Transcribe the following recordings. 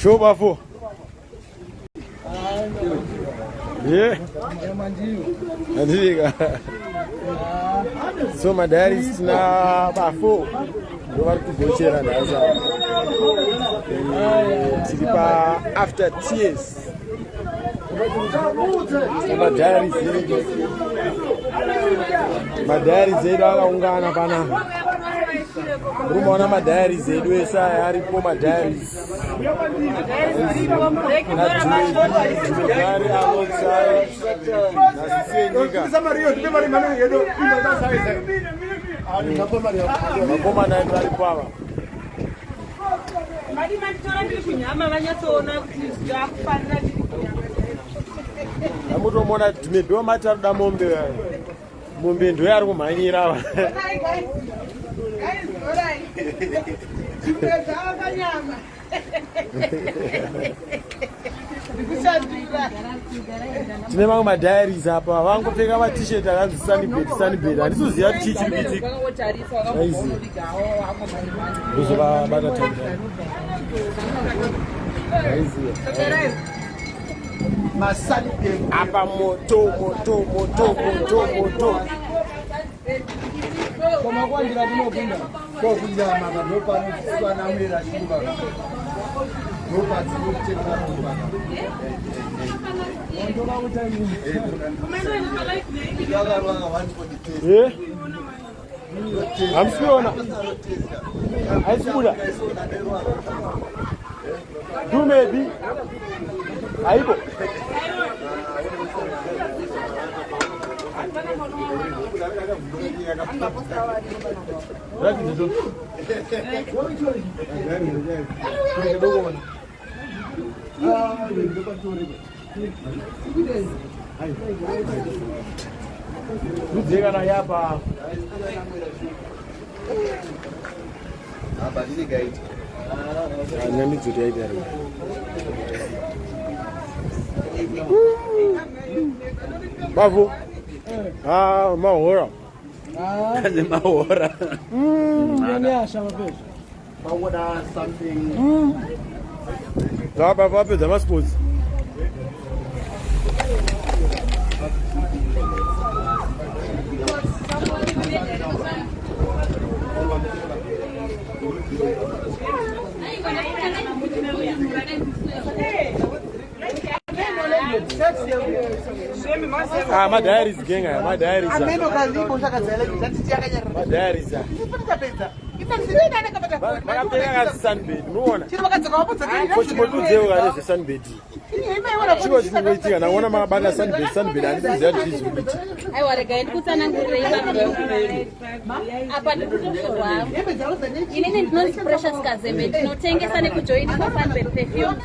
Show bafo. Yeah. Andika. So madiaries tina bafo ndo vari kugochera nhasi ava. Tiri pa after tears. Madiaries edu. Madiaries edu akaungana panapa. Rumaona madiaries edu ese aya aripo madiaries. Gari alongside nasisi yenyika. Vakomana edu varipo ava. Madi manditora ndiri kunyama vanyatsoona kuti ndakufanira ndiri kunyama. Amutomona maybe wamati arikuda mombe mombe ndoyaari kumhanyira ava. Guys, alright. Chimedza panyama. Ndikushandura. Tine mamwe madiaries apa vangopfeka matshirt akanzi sunbed sunbed, handisi kuziva kuti chii chiri kuitika. Aizi. Ndozovabata tanda. Aiziva. Apa moto moto moto moto moto. Kwamakwandira tinopinda kokunyama ndopanodzidziswa namwera shumba ndopadzinokutenga rumba. Eh? Hamusi kuiona? Haisi kubuda. Do maybe. Haipo. Ratidze to. Rudze kana yapa. Apa ndine guide. Nyamidzo yaita ri. Bavu. Ah, mahora. Mahora. Nyasha mapezvo. Pangoda something. Zaba vapedza masports. Ah, madiaries gang aya, madiaries. Ameno kalipo shakadzala zvatiti yakanyarara. Madiaries aya. Tapedza. Vakapfeka kazi sunbed, munoona? Chiri vakadzoka vapodza. Ko chimbotudzewo kane zvesunbed. Chiko chiri kuitika, ndaona makabata sunbed, sunbed handisi kuziva kuti chii chiri kuitika. Aiwa, regai ndikutsanangurirei apa ndikutoshorwa. Inini ndinonzi Precious Kazembe, ndinotengesa nekujoiniswa Sunbed Perfumes.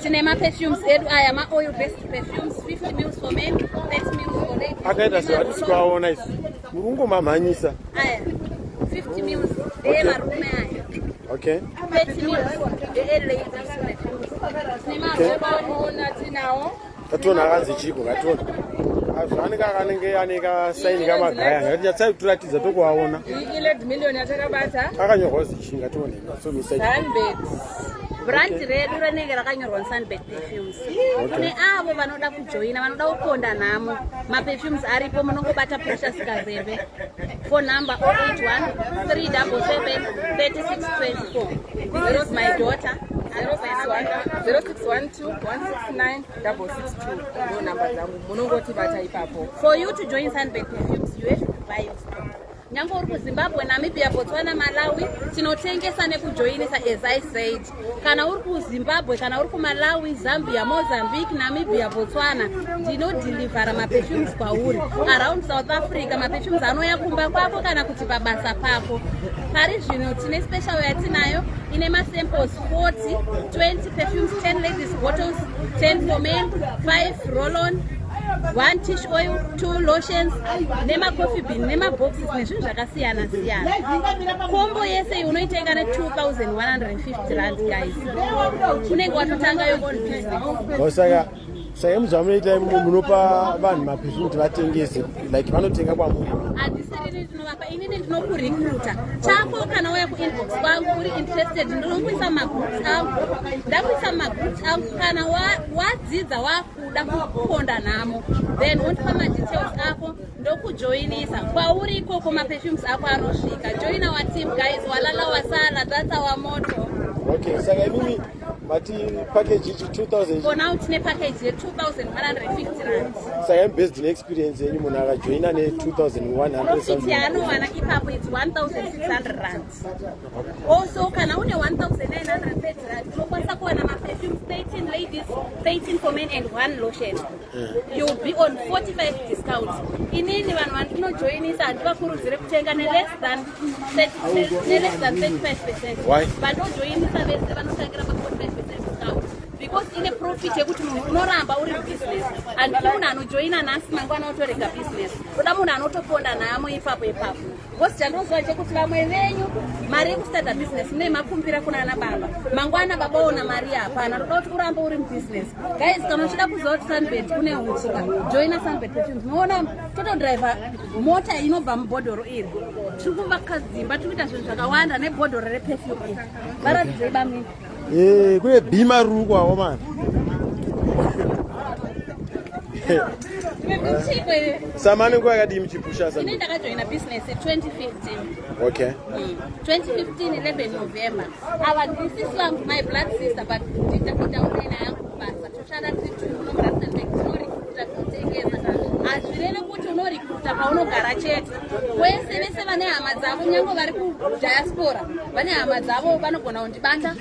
Tine maperfumes edu aya, maoil based perfumes, 50 mils for men, 30 mils for ladies. Akaita sei? Hatisi kuaona isu. Muri kungomamhanyisa. Aya 50 mils ndeyevarume aya. 30 mils ndeyeladies perfumes. Tine maroll-on tinawo. Tationa akanzi chiko, ngationa. Zvaanenge akanenge ane kasaini kamagaya. Ngatichatsai kutiratidza tokuaona. Iled million yatakabata. Akanyorwa zichi, ngatione. Ngatsomisa. Sunbed. Brand redu rinenge rakanyorwa Sunbed Perfumes. Kune avo vanoda kujoina, vanoda kuponda nhamo, maperfumes aripo. Munongobata Precious Kazembe, phone number 081 377 3624. This is my daughter. 0612 169 662 ndo namba dzangu, munongotibata ipapo. For you to join Sunbed Perfumes, you have to buy your stock. Nyange uri kuZimbabwe, Namibia, Botswana, Malawi, tinotengesa nekujoinisa. As I said, kana uri kuZimbabwe, kana uri kuMalawi, Zambia, Mozambique, Namibia, Botswana, ndinodhilivhara maperfumes kwauri. Around South Africa, maperfumes anouya kumba kwako kana kuti pabasa pako. Pari zvino tine special yatinayo ine masamples 40, 20 perfumes, 10 ladies bottles, 10 for men, 5 roll-on. One tish oil, two lotions, nemacoffee bean, nemaboxes, nezvinhu zvakasiyana siyana. Combo yese iyi unoitenga ne2150 rand, guys. Unenge watotanga your own business. Oh, saka imi zvamunoita imi, munopa vanhu maperfume kuti vatengese, like vanotenga kwamuri? Handisirini ndinovapa. Inini ndinokurecruita. Chako, kana wauya kuinbox kwangu uri interested, ndinokuisa mumagroups angu. Ndakuisa mumagroups angu, kana wadzidza, wakuda kuponda nhamo, then wondipa madetails ako, ndokujoinisa kwauri ikoko. Maperfumes ako anosvika. Join our team, guys. Walala wasala, that's our motto. Okay, saka imimi mati package ichi 2000? For now tine package ye2150 rand. Saka imi, based neexperience yenyu, munhu akajoina ne2100 Profit something? Yaanowana ipapo, it's 1600 rand. Also, kana une 1930 rand, unokwanisa kuwana maperfumes 13 ladies, 13 for men and one lotion. You'll be on 45 discount. Inini vanhu vandinojoinisa handivakurudzire kutenga neless than 35%. Why? Vandojoinisa vese vanotangira pa45% discount, because ine profit yekuti munhu unoramba uri business. Handidi munhu anojoina nhasi, mangwana otorega business. Toda munhu anotoponda nhamo ipapo ipapo, because chandinoziva chekuti vamwe venyu mari yekustarta business mune makumbira kuna ana baba. Mangwana baba ona mari hapana. Toda kuti urambe uri mubusiness, guys. Kana uchida kuziva kuti Sunbird kune huchika, joina Sunbird Perfumes. Unoona totodhiraivha mota inobva mubhodhoro iri. Tiri kuvaka dzimba, tiri kuita zvinhu zvakawanda nebhodhoro reperfume iri. Varatidzei, bamini. Eh, kune bhima riri kwawo mani. Chiko iwe. Samani, nguva yakadii muchipusha Ini Sunbird? ndakajoina business 2015. 2015, 11 November. Ava ndisisi vangu, my blood sister, but nditakuitaurena yangu kubasa. Toshanda tiri two muno muRustenburg. Tinorecruita, tinotengesa. Hazvireve kuti unorecruita paunogara chete. Kwese vese vane hama dzavo, nyange vari kudiaspora vane hama dzavo, vanogona kundibata,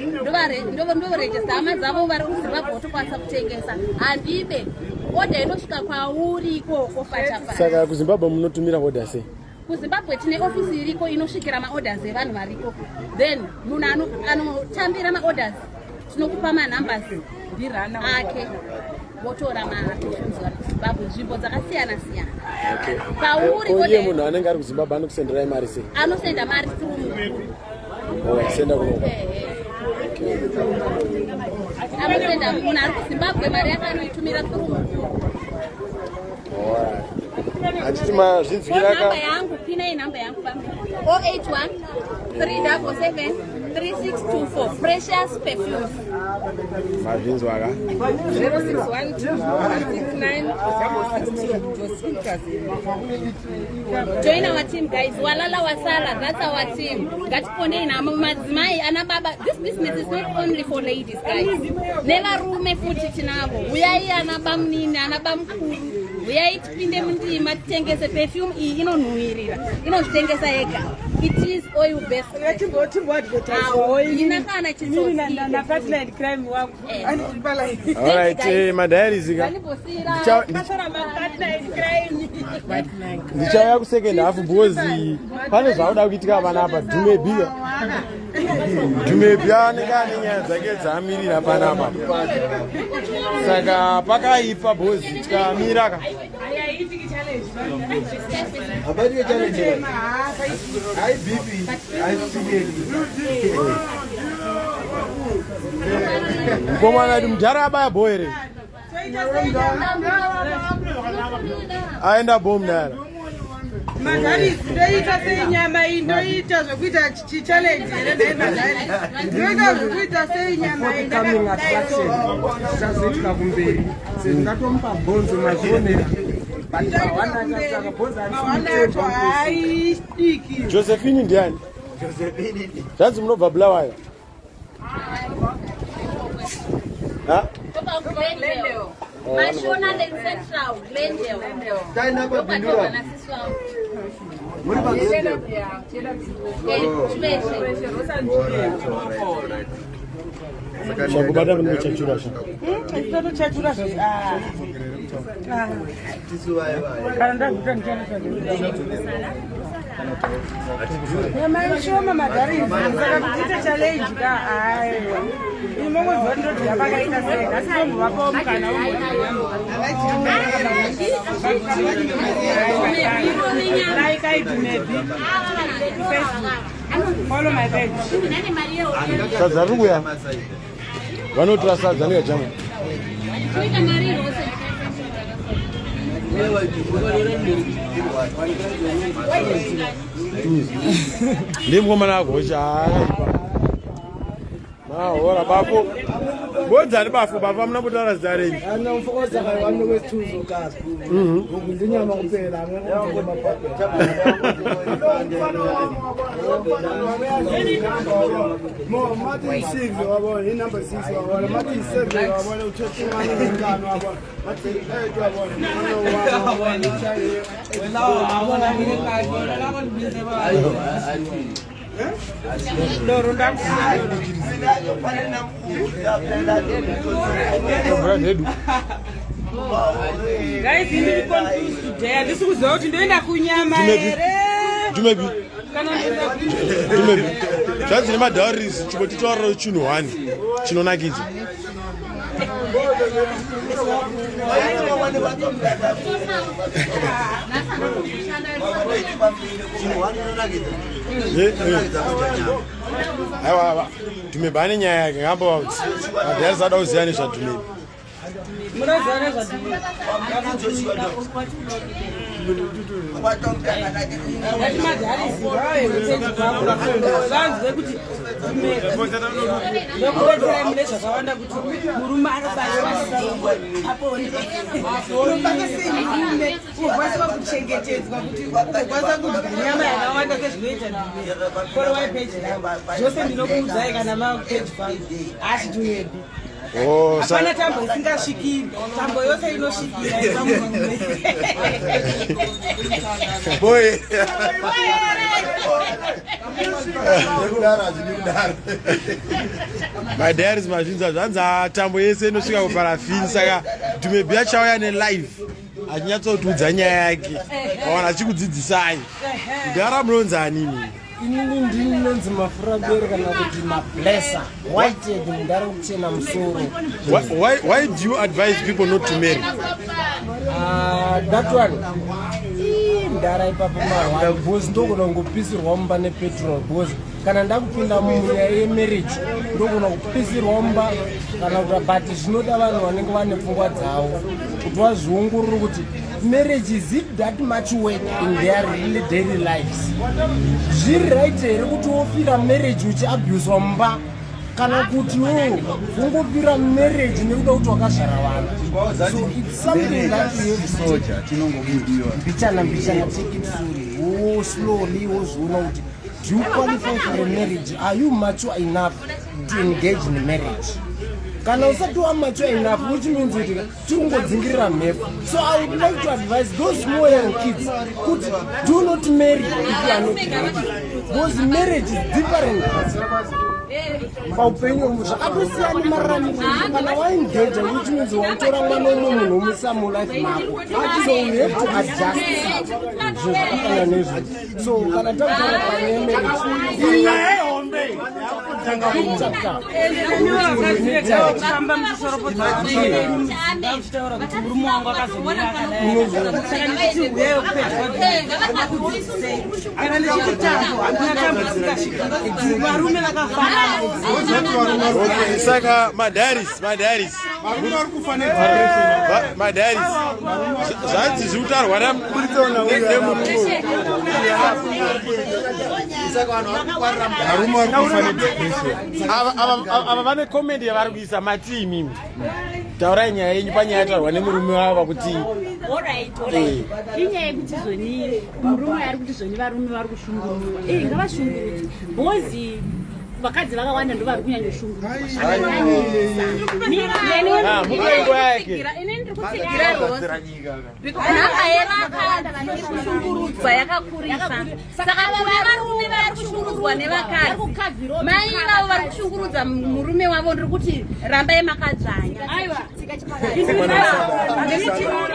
ndoregister hama dzavo vari kuZimbabwe, votokwanisa kutengesa. Handibe order inosvika kwauri ikoko fachafata. Saka kuZimbabwe munotumira order sei? KuZimbabwe tine ofisi iriko inosvikira maorders evanhu variko. Then munhu anotambira maorders, tinokupa manumbers ake, votora maperfumes vari kuZimbabwe, nzvimbo dzakasiyana siyana. Pauri Ko iye order. Munhu anenge ari kuZimbabwe anokusenderai mari sei? Anosenda mari through mukuru. Oh, senda kuno. Anosenda, munhu ari kuZimbabwe mari yake anoitumira through mukuru. Handiti mazvinzwira Namba ka? yangu, pinai namba yangu pam: 081 377 3624, Precious Perfumes. Mazvinzwa ka? 0612 69 662, Josephine Kazini. Join our team, guys. Walala wasala, that's our team. Ngatiponei namo, madzimai, ana baba. This business is not only for ladies, guys. Nevarume futi tinavo. Uyai ana bamunini, ana bamukuru, uyai tipinde mundima, titengese perfume iyi. Inonhuhwirira, inozvitengesa yega. It is oil based. Ina kana chitsotsi. Napartner crime wangu. Alright, madiaries ka. Vandimbosiyira. Ndichauya kusecond half because pane zvauda kuitika panapa. Dhumebi, Dhumebi anenge ane nyaya dzake dzaamirira panapa, saka pakaipa because tikamira ka. Hapaitike challenge. High BP, haisvikeli. Mukomana kuti mudhara abaya bho here? Aenda bho mudhara. Madharisi, ndoita sei nyama iyi? Ndoita zvekuita chichallenge here nhai madharisi? Ndoita zvekuita sei nyama iyi? Coming attraction zvichazoitika kumberi, sezvingatomupa bhonzo, mazvionera, but mawana achatsvaka bhonzo. Mawana acho haidiki. Josephine ndiani? Zvanzi munobva Bulawayo ha? Glendale. Mashonaland Central, Glendale. Taenda pabhindura. Ndokwatobva nasisi wangu. Muri paGlendale? Chiveshe. Alright. Saka Chakubata munochachura sha. Tinotochachura. Tisu vai vai. Kana ndaguta ndichanochachura. Nyama ishoma madharisi, saka kuti ite challenge ka, aiwa. Ini mongoziva kuti ndodya pakaita sei, nhasi ndombovapawo mukana wombodyanyama. Like I do maybe. Facebook. Follow my page. Sadza riri kuya, vanotora sadza ndikajama. Kuita mari rose. Ndimukomana agocha akaipa mahora bafo bodzani bafo bafo amuna kutaura zita renyu. Ana umfokoza kayi kwesithuzo kazi. Ukudla inyama kuphela angeke Mo mathi 6 wabona i-number 6 wabona mathi 7 wabona uthethe imali ezinkanu wabona mathi 8 wabona Doro ndakusiya. Mvura dzedu. Guys, ndiri confused today. Handisi kuziva kuti ndoenda kunyama here. Dumebi. Kana ndoenda Dumebi, zvanzi nemadhauris chimbotitaurirawo chinhu 1 chinonakidza. Aiwa, aiwa, Dumebi ane nyaya yake ngamba kuti madhauris ada kuziva nezvaDumebi. Munoziva nezvaDumebi. Ngati madharisi vave kupeji kwako vanzwe kuti ndokubetserai mune zvakawanda, kuti murume anobatwa sei pabonde, unobata sei murume, ugokwanisa kuchengetedzwa, kuti ugokwanisa kudya nyama yakawanda sezvinoita Dumebi. Followai peji rangu, zvose ndinokuudzai kana mapeji kwangu @Dumebi. Oh, Hapana tambo isingasvikiri, tambo yose inosvikira ipamurume. Boy. Nekudaro hazvidi kudaro. Madiaries mazhinji zvanzi tambo yese inosvika kuparafini, saka Dumebi achauya nelive achinyatsotiudza nyaya yake, wawana achikudzidzisai. Ndara munonzi anini? Inini ndinonzi Mafuraberi kana kuti Mablesa Whitehead, mundari kuchena musoro. Why do you advise people not to marry? Ah, that one. Ii, ndara ipapo marwani, because ndogona kungopisirwa mumba nepetrol, because kana ndakupinda munyaya yemarriage ndogona kupisirwa mumba kana kuti, but zvinoda vanhu vanenge vane pfungwa dzavo kuti vazviongorore kuti marriage, is it that much work in their really daily lives? Zviri right here kuti wofira marriage uchiabhuswa mumba, kana kuti wo ungofira marriage nekuda kuti wakazvara vana? So it's something that you have to Soja tinongobudiwa. Mbichana mbichana, take it slowly, wo slowly wozoona kuti do you qualify for a marriage? Are you mature enough to engage in marriage? Kana usati wamature enough, which means kuti tiri kungodzingirira mhepo. So I would like to advise those small young kids kuti do not marry if you are not ready, because marriage is different paupenyu hwemunhu, zvakatosiyana mararamiro. Kana waengaja, which means wautora mwana umwe munhu womuisa mulife mako, so you have to adjust zvinhu zvakafanana neizvozvo. So kana takutaura panyaya yemarriage, chapter. Ende nemiwo vakadzi vegawo kufamba muchishoropodza muchitaura kuti murume wangu akazomira akadai, saka ndichiti uyeyo kupeji kwakudzidzisei. Kana ndichiti tambo, hakuna tambo isingasvikiri, varume vakafanana. Okay, saka madiaries, madiaries, madiaries, zvanzi zviri kutaurwa nemurume. Varume vari kufa nedepression. Ava vane comment yavari kuisa. Mati imimi taurai nyaya yenyu panyaya yataurwa nemurume wava kuti Alright, inyaya yekuti zvoni murume ari kuti zvoni varume vari kushungurudzwa. Ngavashungurudzwe, because vakadzi vakawanda ndo vari kunyanyoshungurudzwa zvakanyanyisa. Ah, mupe nguva yake. Ini ndiri ndiri kutsigira Rose. Nhamba yevakadzi iri kushungurudzwa yakakurisa. Saka kune varume vari kushungurudzwa nevakadzi, mai ivavo vari kushungurudza murume wavo, ndiri kuti rambai makadzvanya.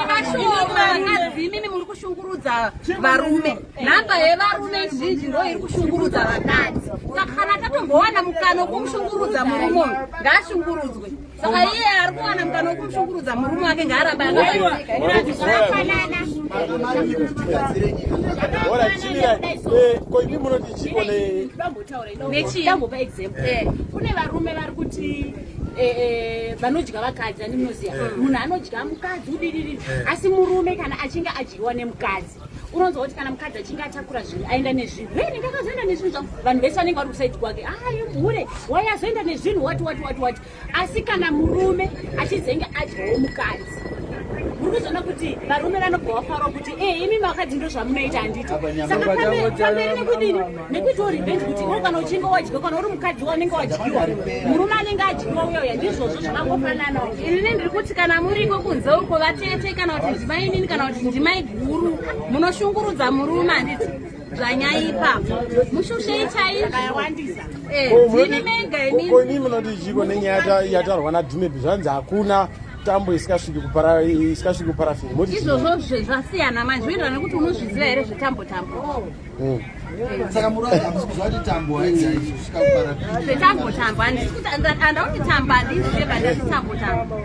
Vashoma vakadzi, imimi muri kushungurudza varume. Nhamba yevarume zhinji ndo iri kushungurudza vakadzi. Saka kana tatombowana mukana wekumushungurudza murume uyu, ngaashungurudzwe. Saka iye ari kuwana mukana wekumushungurudza murume wake, ngaaramba akafanana. Ora chimira, ko imi munoti chiko ne Nechii? Ndambopa example. Kune varume vari kuti vanodya vakadzi, ani munoziva munhu anodya mukadzi udiriri, asi murume kana achinge adyiwa nemukadzi, unonzwa kuti kana mukadzi achinge atakura zvinhu, aenda nezvinhu, hey, ndinge akazoenda nezvinhu zvangu, vanhu vese vanenge vari kuside kwake, ayo hure wai azoenda nezvinhu, wati wati wati wati. Asi kana murume achizenge adyawo mukadzi, muri kuzoona kuti varume vanobva vafarawo kuti imi vakadzi ndo zvamunoita, handiti? Saka pamberi nekudini, nekuitawo revenge, kuti iwo kana uchinge wadyiwa, kana uri mukadzi wanenge wadyiwa, murume anenge adyiwa uya uya, ndizvozvo zvakangofananawo. Inini ndiri kuti kana muriko kunze uko, vatete kana kuti ndimai inini kana kuti ndimai guru, munoshungurudza murume, handiti? Dzvanyai ipapo, mushushei chaizvo. Ndimi mega imini. Ko imi munoti chiko nenyaya yatarwa naDhumebi? Zvanzi hakuna tambo isikasviki kuparafini, moti chii? Izvozvo zvasiyana manje, zvinoenderana nekuti unozviziva here zvetambo tambo. Saka murume hamusi kuziva kuti tambo haidzaizosvika kuparafini? Zvetambo tambo handisi kuti handauti tambo handizive, but ndati tambo tambo.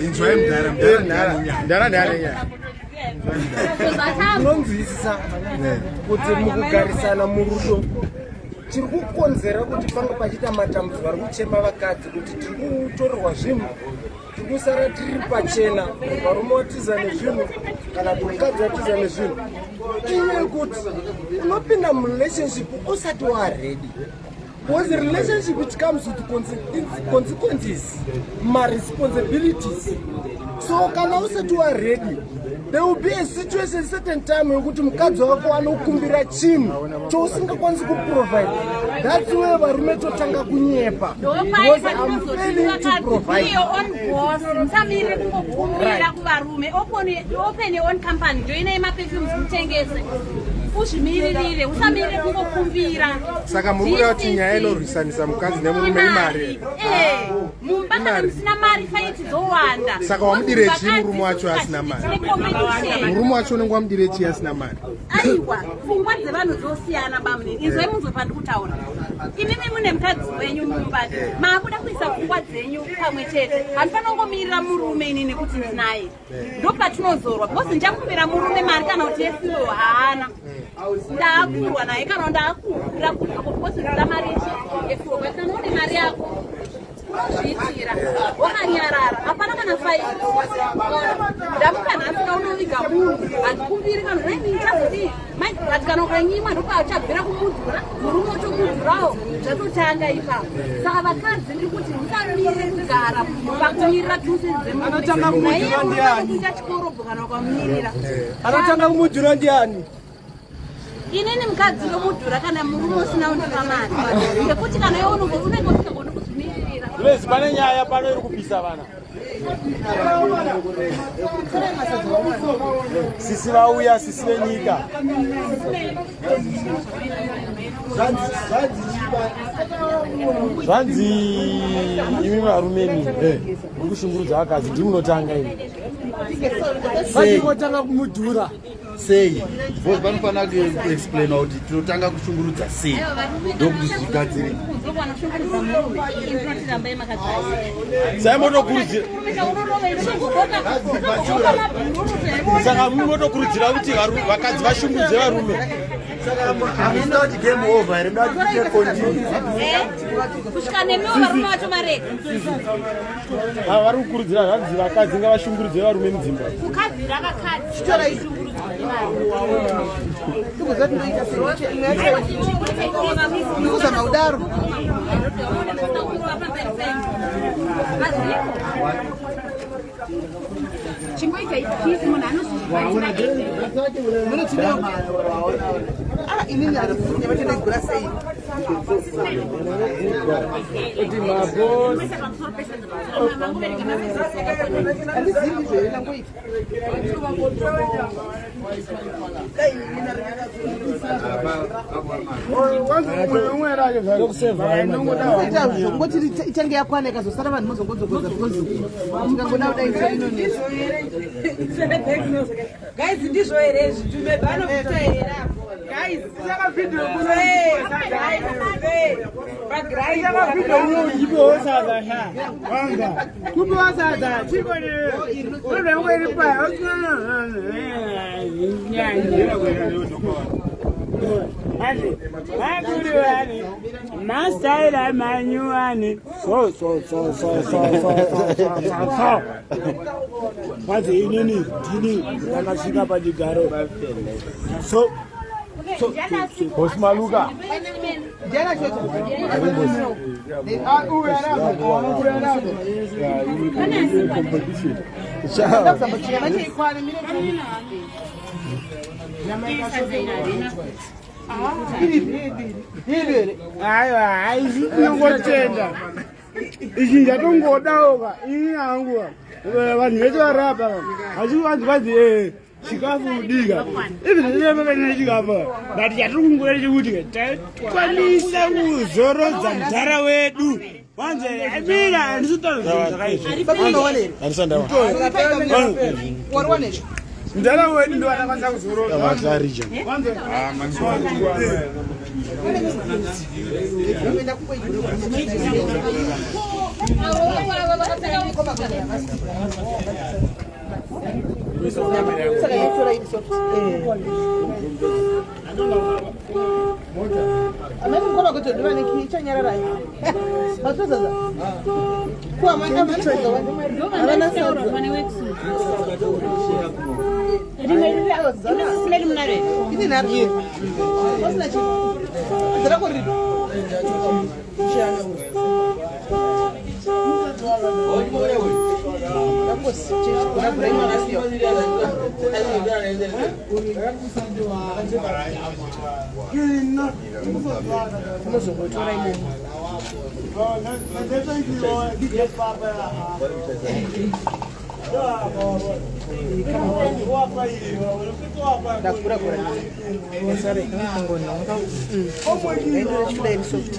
Inzwai mudhara, mudhara ndiane Ndara ndiane nyaya. Zvatambo. Unonzwisisa kuti mukugarisana murudo, chiri kukonzera kuti panga pachiita matambudziko, ari kuchema vakadzi kuti tiri kutorerwa zvinhu, tiri kusara tiri pachena, varume vatiza nezvinhu kana kuti mukadzi vatiza nezvinhu, inyaya yekuti unopinda murelationship usati waready, because relationship, it comes with consequences, maresponsibilities. So kana usati waready, there will be a situation, certain time yekuti mukadzi wako anokumbira chinhu chousingakwanisi kuprovide. That's where varume totanga kunyepa, because I'm failing to provide. Be your own boss, musamirire kungokumbira kuvarume. Open your own company, joinai maperfumes, mutengese, uzvimiririre, usamirire kungokumbira. Saka muri kuda kuti nyaya inorwisanisa mukadzi nemurume imari here? Eh, mumba kana musina mari, fight dzowanda. Saka wamudire chii murume wacho asina mari? Tine competition. Murume wacho unenge wamudire chii asina mari? Aiwa, pfungwa dzevanhu dzosiyana, bamunini. Inzwai munzwe pandiri kutaura. Imimi mune mukadzi wenyu mumba, maakuda kuisa pfungwa dzenyu pamwe chete. Handifanira kungomirira murume inini kuti ndinaye, ndopatinozorwa, because ndichakumbira murume mari kana kuti yefuel haana, ndaakurwa naye kana ndaakuhura kudako, because ndida mari yefuel. But kana une mari yako, unozviitira wakanyarara, hapana kana fight. Ndamuka nhasi, kaunoviga munhu, handikumbiri kana ndichazodii, but kana ukanyimwa, ndopauchabvira kumudhura murume, otomudhurawo, zvatotanga ipapo. Saka vakadzi, ndiri kuti musamirire kugara pakumirira tusi. Anotanga kumudhura ndiani? Kuita chikorobho kana ukamumirira. Anotanga kumudhura ndiani? Inini mukadzi ndomudhura kana murume usina undipa mari, ngekuti kana iwe unenge usingagoni kuzvimiririra. Lezi, pane nyaya pano iri kupisa vana. Sisi vauya, sisi venyika. Zvanzi imi varume muri kushungurudza vakadzi, ndimi munotanga imi. Vachingotanga kumudhura. Sei? Because panofanira kuexplaina kuti tinotanga kushungurudza sei, ndokuti zvigadzire. Sai motokurudzira, saka mumotokurudzira kuti vakadzi vashungurudze varume? Hamusina kuti game over here? Ndoda kuti tiite continue. Kusvika nemiwo varume vacho marega. Ava vari kukurudzira, zvanzi vakadzi ngavashungurudze varume mudzimba. Kukavhira vakadzi vashungurudzwa nevarume. Ndikuzama kudaro. Hazviko. Chingoita peace, munhu anozozvibatsira ega. Inini handizivinyavatendegura sei. Kuti mabos. Handizivi izvo here nangoita. Zvongoti ichange yakwana ikazosara vanhu mozongodzokodza because tingangoda kudai so inonetsa. Guys, ndizvo here izvi? Tume panokuta here apo? Guys, Mastaira manyuani so so so so so so so so so kwanzi inini ndini ndakasvika pachigaro so. Boss Maluka. Aiwa, haisi tinongotenda ichi ndatongodawoka ini hangu vanhu vese varapa asi vanzi vanzi chikafu kudika even chikafu, but chatiri kungoda chekuti takwanisa kuzorodza mudhara wedu. Wanze mina handisitaura zvakaipa. Mudhara wedu ndo atakwanisa kuzorodza. Amai mukoma kuti ndivaneki ichanyararai matozaza Havana sadza. Ini nharo osina chii zirako riri. Unozongotora imomo. Ndakura kura iri soft.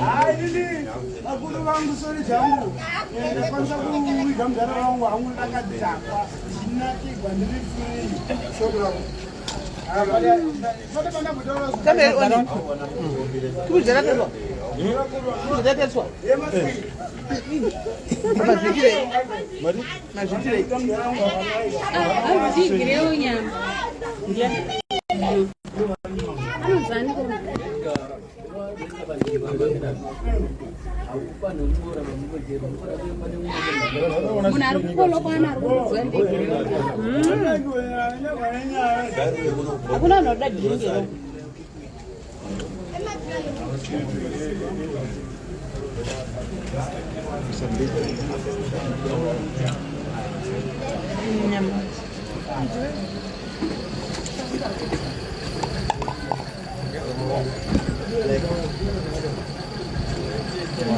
Hayi, vakuru vangu, sori zvangu, ndakwanisa kuviga mudhara wangu hangu ndakadhakwa, ndichinakigwa, ndiri free. Sori vangu. Kamera on. Kuzvakaterswa. Kuzvakaterswa. Mazvitirei. Mazvitirei. Hanzigirewo nyama. Anonzani ko? Munhu ari kukolokwana ari kukudzwa ndigirewo nyama. Hakuna vanhu vanoda dhiringero.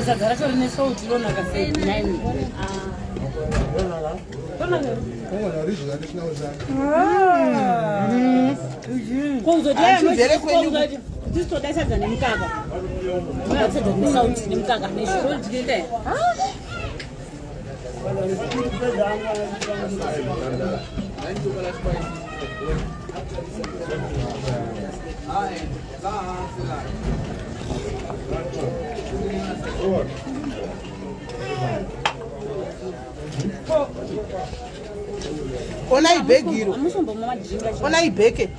Sadza racho rine salt, ronaka sei? Kuzoti Tisu toda sadza nemukaka. Sadza nesalt nemukaka nezvinodyika. Ona ibhegi iro. Amusombomwa madringa. Ona ibheke.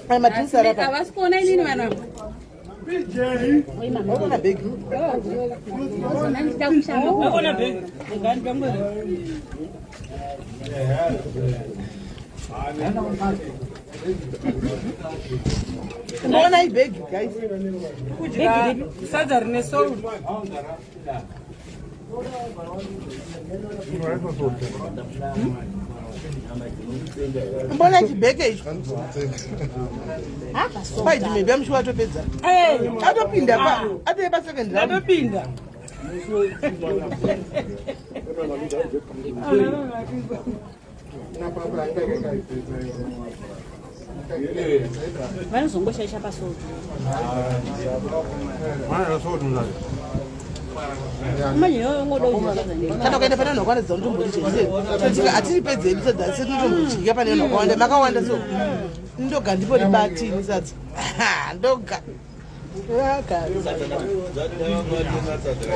Aya madrinks arapa. Havasi kuona inini vanhu ava. Ona bhegi. Ona ndichida kushamba. Akona bhegi. Unoona ibhegi guys. Kudya sadza rine salt. Mbona chibheke icho? Paidime bya mushuwa atopedza. Atopinda pa ateye pa second round. Atopinda. Vanozongoshaisha pasalt. Manje yongoda kudya sadza ne. Kana ukaenda pane vanhu vakawanda dzaunotomboti hatiri pedze hedu sadza asi tinotombodya pane vanhu vakawanda makawanda so ndoga ndipo ribati ini sadza ndoga.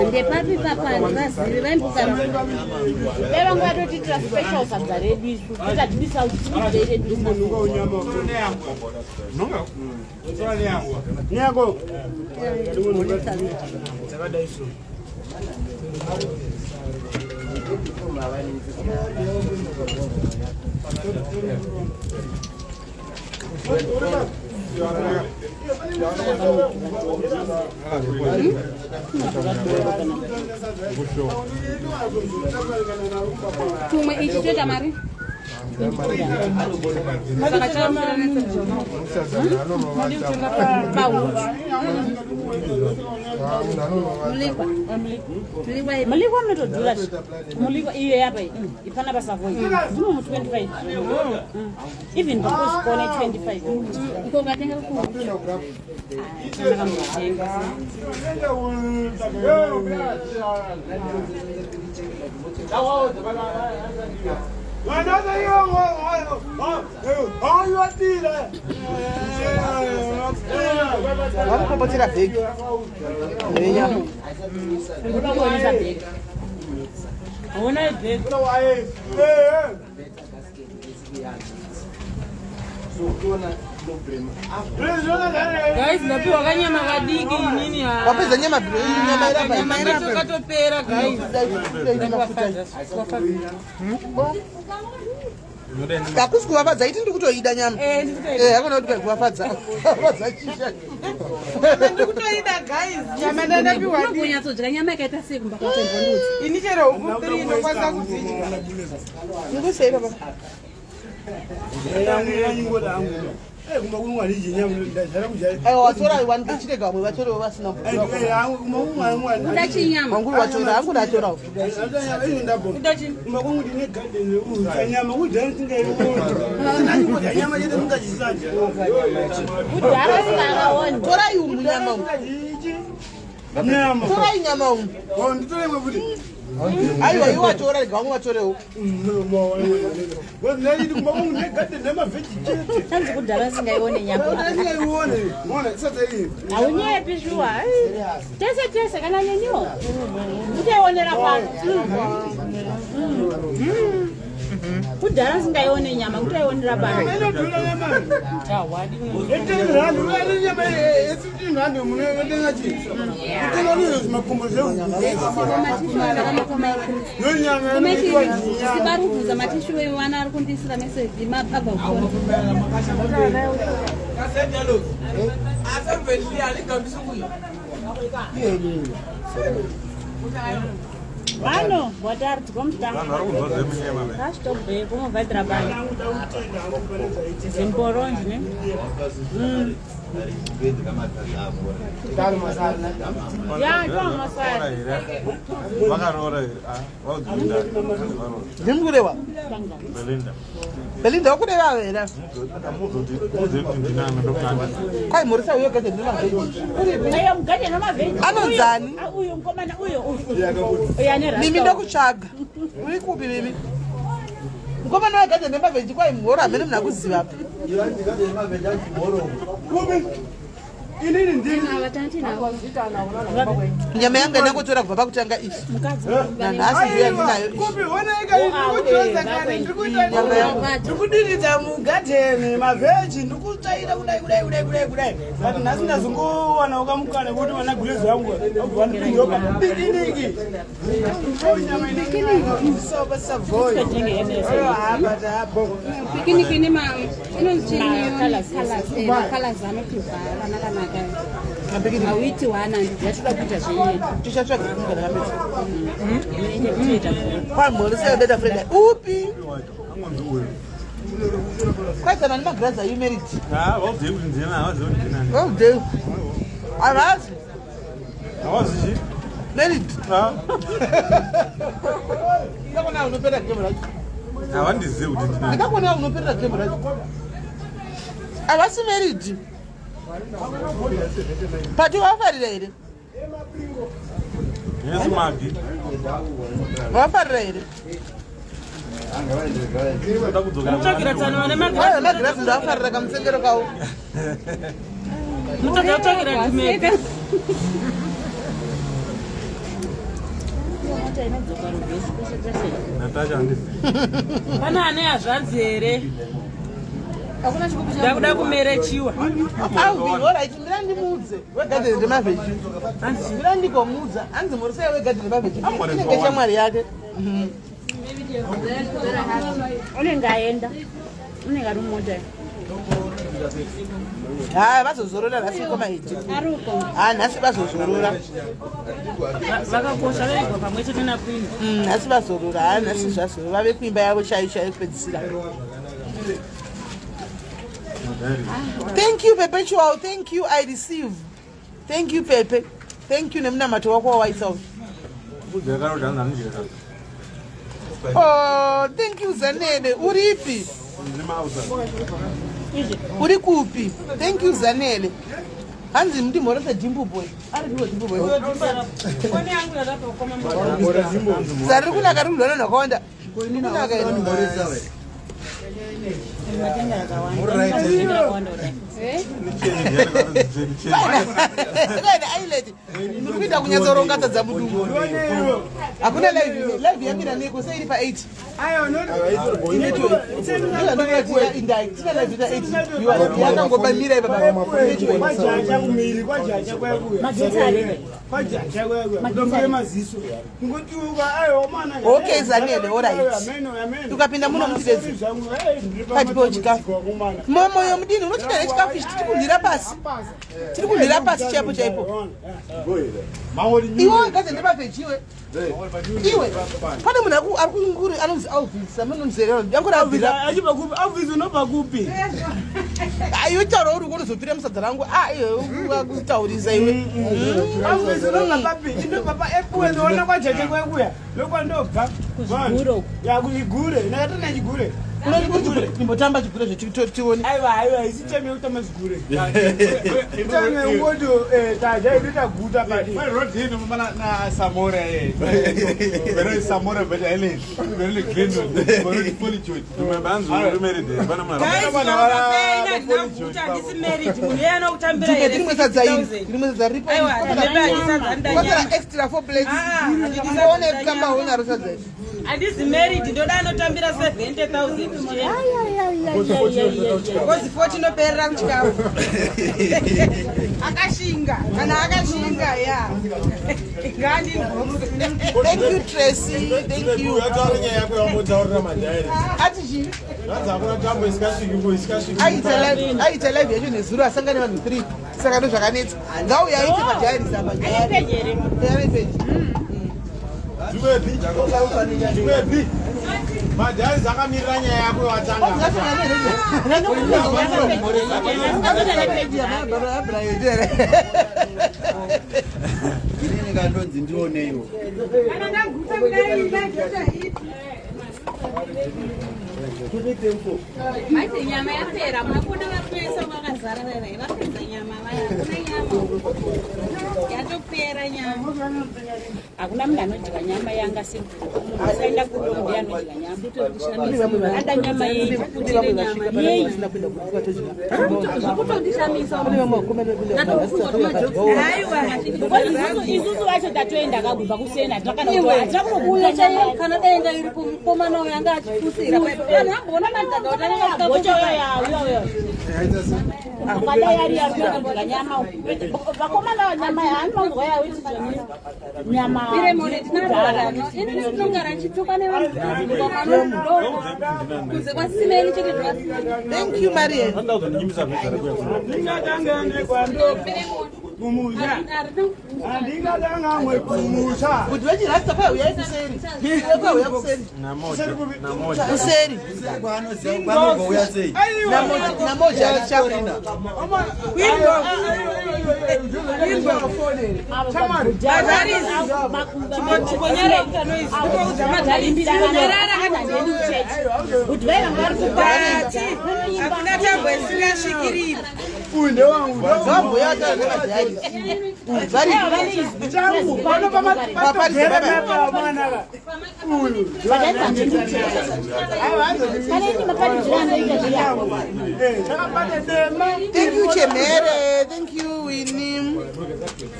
Ndepapi papandivazivi vaimbuka. Dai vanga vatotiitira special sadza redu isu kuti hatibisa kuti tibikirei redu risina salt. Nyako. Tumwe ichi choita mari. Saka pahuchu. Mulikwa. Mulikwa ipi? Mulikwa munotodhura zve. Mulikwa iyo yapa iyi ipana pasavoi ndimo mu 25. Even pakuzvikona 25. Uko ukatenga kuhuchu. Ndakamutenga. Varikupopotera bhegi renyama. Ndikuda kuonesa bhegi. Honai bhegi. Guys, ndapiwa kanyama kadiki inini. Wapedza nyama nyama irapa. Nyama yacho katopera guys. Hakusi kuvafadza iti ndikutoida nyama. Hakuna kuti kuvafadza. Fadza chisha. Ndikutoida guys. Nyama ndandapiwa. Unonyatsodya nyama yakaita sei kumba kwako mbondudzi? Ini chero huku 3 ndokwanisa kudzidya. Ndikusei baba. Aiwa watora wani chirega vamwe vatorewo vasina Kuda chinyama. Wangu watora hangu ndatorawo. Kudhara singakaoni. Torai umu nyama umu. Torai nyama umu. Aiwa iwe watora rega vamwe vatorewo. Tanzi kudhara singaione nyama. Haunyepi shuwa. Tese tese kana neniwo. Kutoionera pano. Kudhara singaione nyama kutoionera pano. Sivari kubvunza matishu emwana ari kundiisira meseji abva kukona. Vano watari tikomutanga. Rastobhe kumubvadira pano. Zimboronji ne. Ya, ndomasari. Vakaroora Ndimkurewa. Belinda. Belinda wakureva here? Kwai mhorisa uyo gadheni remavheji. Uripi? Ayo mugadheni remavheji. Anonzani? Uyo mukomana uyo uyo. Uyo ane rasta. Mimi ndokutsvaga. Uri kupi mimi? Mukomana wegadheni remavheji kwai mhoro hamene munhu akuziva. Inini ndini. Nyama yangu inangotora kubva pakutanga izvi. Nanhasi ndiyo yandinayo izvi. Kupi onaika ndikujoza kare ndikuita ndikudiridza mugadheni mavheji ndikutsvaira kudai kudai kudai kudai kudai but nhasi ndazongowanawo kamukana kuti vana gulezi vangu vabva vandipindoka pikiniki. Pikiniki ine inonzi chini? Macolors anotivhara anakanaka. Hauiti one and yatoda kuita zvenyaya. Tichatsvaga kana kapedza. Kwamhorisei beta Freda. Upi? Kwaizana nemagirazi are you married? Havazivi kuti ndina, havazivi kuti ndinani. Oh, havazi. Havazi chi? Married. Ndakona unopera game racho. Havandizivi kuti ndinani. Ndakona unoperera game racho. Havasi married. Pati wafarira here? Yes, Magi. Wafarira here? Toda kudzokera. Mutsvagira tsano vane Aiwa, magirazi. magirazi ndafarira kamutsengero kawo. Mutoda kutsvagira tumega. Mota inodzoka ruvhesi kwese kwese. Natasha handizi. Pane ane hazvanzi here? Ndakuda kumerechiwa. Alvin, alright, mira ndimuudze wegadheni remavheji. Mira ndikomuudza hanzi murisei wegadheni remavheji inenge shamwari yake. Unenge aenda, unenge ari mumota. Ha, vazozorora nhasi koma iti. Ari uko. Ha, nhasi vazozorora. Vakakosha vaigwa pamwe chete naQueen. Nhasi vazorora. Ha, nhasi zvazorora, vave kuimba yavo chaiyo chaiyo kupedzisira. Thank you, Perpetual. Thank you, I receive. Thank you, Pepe. Thank you nemunamato wako wawaisa uyu. Kudzokera kuti hanzi anodya sadza. Oh, thank you, Zanele. Uripi? Ndine mausa. Uri kupi? Thank you, Zanele. Hanzi ndimhorese Dimple Boy. Ari ndiwo Dimple Boy. Foni yangu yatapa kukoma. Zari kunaka riri kudhona nhakawanda. Kunaka iri. Matenga akawanda kudai. Kaine ailet. Muri kuita kunyatsoronga sadza mudumbu. Hakuna live, live yamira neko sei iri pa 8. 8 tina live ita 8 yakangobamira ipapa. Kwajacha kumiri kwajacha kwekuya kwajacha kwekuya kudombere maziso ngotiuka aiwa mwana. Okay, Zanele, alright. Ukapinda muno mutidedzi. Patipewo chikafu. Momoyo mudini unochida nechikafu ichi? Tiri kunhira pasi. Tiri kunhira pasi chaipo chaipo. Iwe gaze ndemavheji iwe. Iwe. Pane munhu ari kunguri anonzi Alvis, amunonzerera. Yangori abvira. Achibva kupi Alvis? Unobva kupi? Iwe taura uri kunozopfira musadza rangu. Ah, iwe kutaurisa iwe. Alvis unobva papi? Indobva paEpworth. Ona kwajacha kwekuya ndokwandobva. Kuzvigure. Ya, kuzvigure ndakatona chigure. Imbotamba chigure zvetione. Aiwa, aiwa, isi teme yekutamba zvigure itame ungoti taja idu taguta padi. Rodini na Samora eh. Vero Samora but Ellen. Vero Glendon. Vero Polyjoy. Tumebanzu uri married. Bana mwana. Guys, ndinaguta, handisi married. Munhu iye anokutambira Dume here? tirimwe sadza iri. 60,000. Rimwe sadza ripo. Aiwa, ndinebe handisadza ndanyama. Kwasara extra 4 plates. Ah, handidi Ungoone sadza kutamba ndanyama. unaro sadza iri. Handizi married, ndoda anotambira 70,000 chete. Because 40 inoperera kuchikafu. Akashinga, kana akashinga ya. Ngandinhombe. Thank you, Tracy. Thank you. Uyataura nyaya yako yambotaurira madhairi. Ati chii? Zvanzi hakuna tambo isikasviki isikasviki. Aita live yacho nezuro asangane vanhu 3 saka ndo zvakanetsa. Ngauya aite padiaries apa. Ane peji here? Ane peji. Dumebi. Dumebi. Madhairi akamirira nyaya yako watanga. Inini kandonzi ndioneiwo. Kana ndaguta kudai live yacho ipi. Maiti nyama yapera, muna kuona vari kuesa vakazara vaya vapedza nyama vaya, hakuna nyama yatopera. Kupera nyama. Hakuna munhu anodya nyama yanga siri munhu asaenda kudo ndiye anodya nyama. Ada nyama yeyi kuputire nyama yeyi. Zvekutondishamisa. Aiwa. Isusu vacho tatoenda kakubva kusena Iwe chaiyo kana dai nga iripo mukomana uyo anga achipusira. Vanhu vamboona madhaka kuti anenge Akadai ari arikudya nyama. Vakomana nyama yaanonzwa yawo nyama. Piremone tinarara. Ini tinongara ndichituka nevanhu kunze kwasimeni chete ndokwasimeni. Thank you, Marian. Handingatangamwe kumusha. Kuti vechirasta kwauya kuseri. Kwauya kuseri. Kuseri. Kwanogouya sei? Namoja alichakurina. Hakuna tambo isingasvikiriri. Uyu ndewangu. Vamboya vataura Changu pano pamatogera napa mwana uyu. Chakabata dema. Thank you, Chemere. Thank you, Winnie.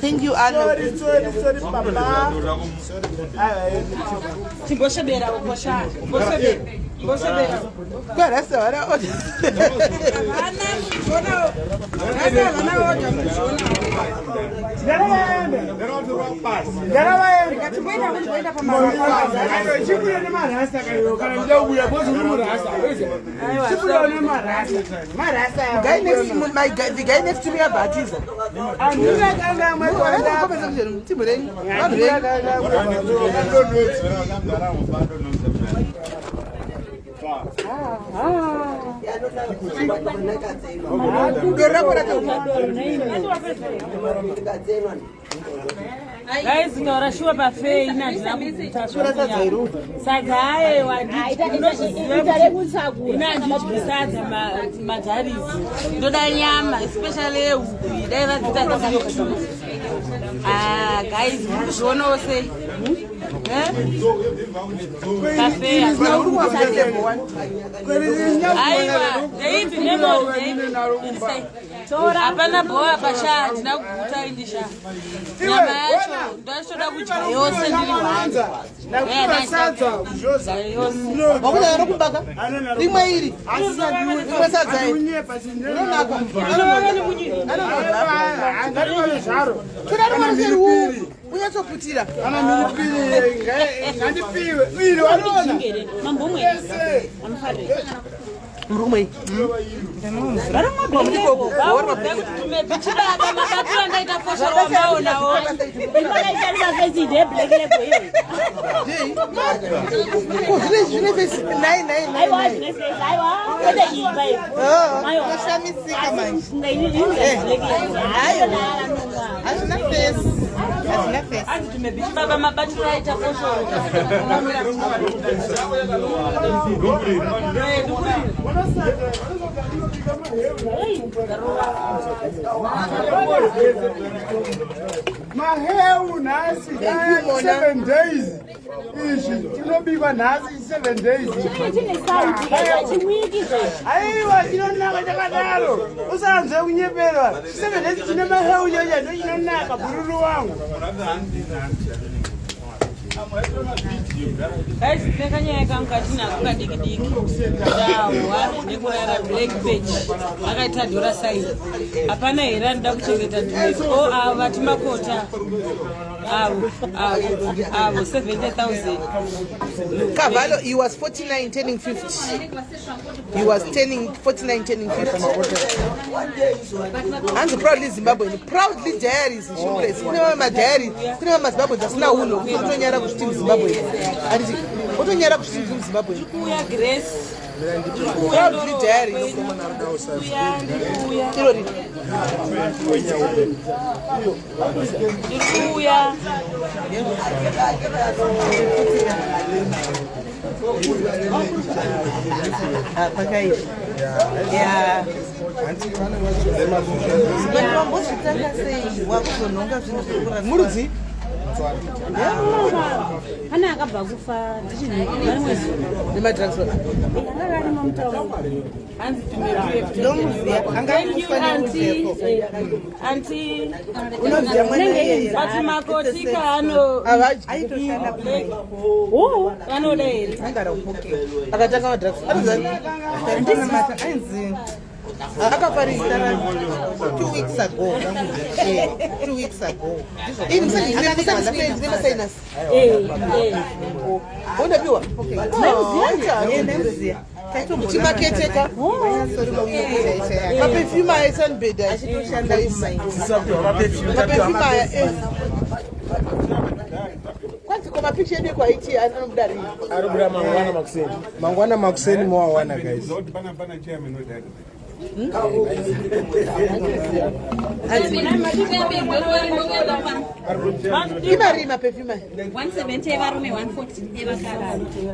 Thank you, Anna. Sorry, sorry, sorry, papa. Timbosebera ukosha. Mbosebera. Mbosebera. Kwarasa vana order. Havana muzvona. Rasa havana order muzvona. Ndaraenda. Ndaraenda. Timboenda kumboenda pamara. Chibuda nemarasta kayo kana ndida kubuya bozi uri murasta. Chibuda nemarasta. Marasta. Guy next to my guy, the guy next to me abatiza. Handingakangamwe Vana kukomesa kuti timu renyu. Vanhu venyu. Doro rako rakaoma. Guys, taura shuwa pafei ina handina kuguta sadza. Aiwa, ndinozviziva ina handidyi sadza madharizi. Ndoda nyama, especially yehuku. Dai vadzita dzakati. Ah, guys, muri kuzvionawo sei? Eh? Pafei. Aiwa, ndeipi nemori? Hapana bhowa pasha, handina kuguta indisha. Nyama yacho ndachoda kudya yose ndiri one. Ndakupa sadza kuzvoza. Wakuda rokumbaka. Rimwe iri. Rimwe sadza iri. Rinonaka. Handariwane zvaro. Tora rimwe riseri huu. Unyatsoputira. Kana mhiripiri ngandipiwe. Iri wanoona. Ese. Murume. Chibaba, mabatiro andaita foshoro wamaonawo. Ko zvine face nine nine nine. Unoshamisika manje. Hayi. Hazvina face. Hazvina face. Hanzi tumebi chibaba, mabatiro aita foshoro. Maheu nhasi. Thank you, Mona. 7 days izvi tinobikwa nhasi 7 days. Chimwiki. Aiwa, chinonaka chakadaro, usanzwe kunyeperwa. 7 days chine maheu chocha ndo chinonaka, bhururu wangu. Guys, tine kanyaya kangu katinako kadiki diki. Ndahwa nekurara black page akaita dollar sign. Hapana here anoda kuchengeta Dumebi? O, avo vati makota avo avo avo 70 000. Cavallo, he was 49 turning 50. He was turning 49 turning 50. Hanzi proudly Zimbabwean, proudly diaries, Shumbres. Kune vamwe madiaries, kune vamwe maZimbabweans asina unhu, kuti utonyara kuti muZimbabwe. Handiti utonyara kuti muZimbabwe. Kuuya Grace. Ndiri kuuya. Proudly diaries. Kuuya, ndiri kuuya. Irori. Ndiri kuuya. Ah, pakaipa. Ya. But wambozvitanga sei wakuzonhonga zvinhu zvekurasa? Murudzi? Pane akabva kufa ndichirimwe zuva. Nemadrugs Anga arimo mutauni. Ndomuziya. Anga Thank you, auntie. Auntie. Unoziya mwana iyeye. But makotika ano Aitoshanda black. Vanoda here? Angara kupoke. Akatanga madrugs. Anoziva ainzi akafarisa 2 weeks ago. 2 weeks ago. Ini musandisinemasinus. Undapiwa? Ndaimuziya. Chimaketeka. Maperfume aya sunbed achitoshanda maperfume aya. Kwanzi ko mapicha edu ekwaiti anobuda rini? Arikubuda mangwana makuseni, mangwana makuseni mowawana, guys. Pana chairman wedhari. Imari maperfume aya? 170 evarume, 140 evakadzi.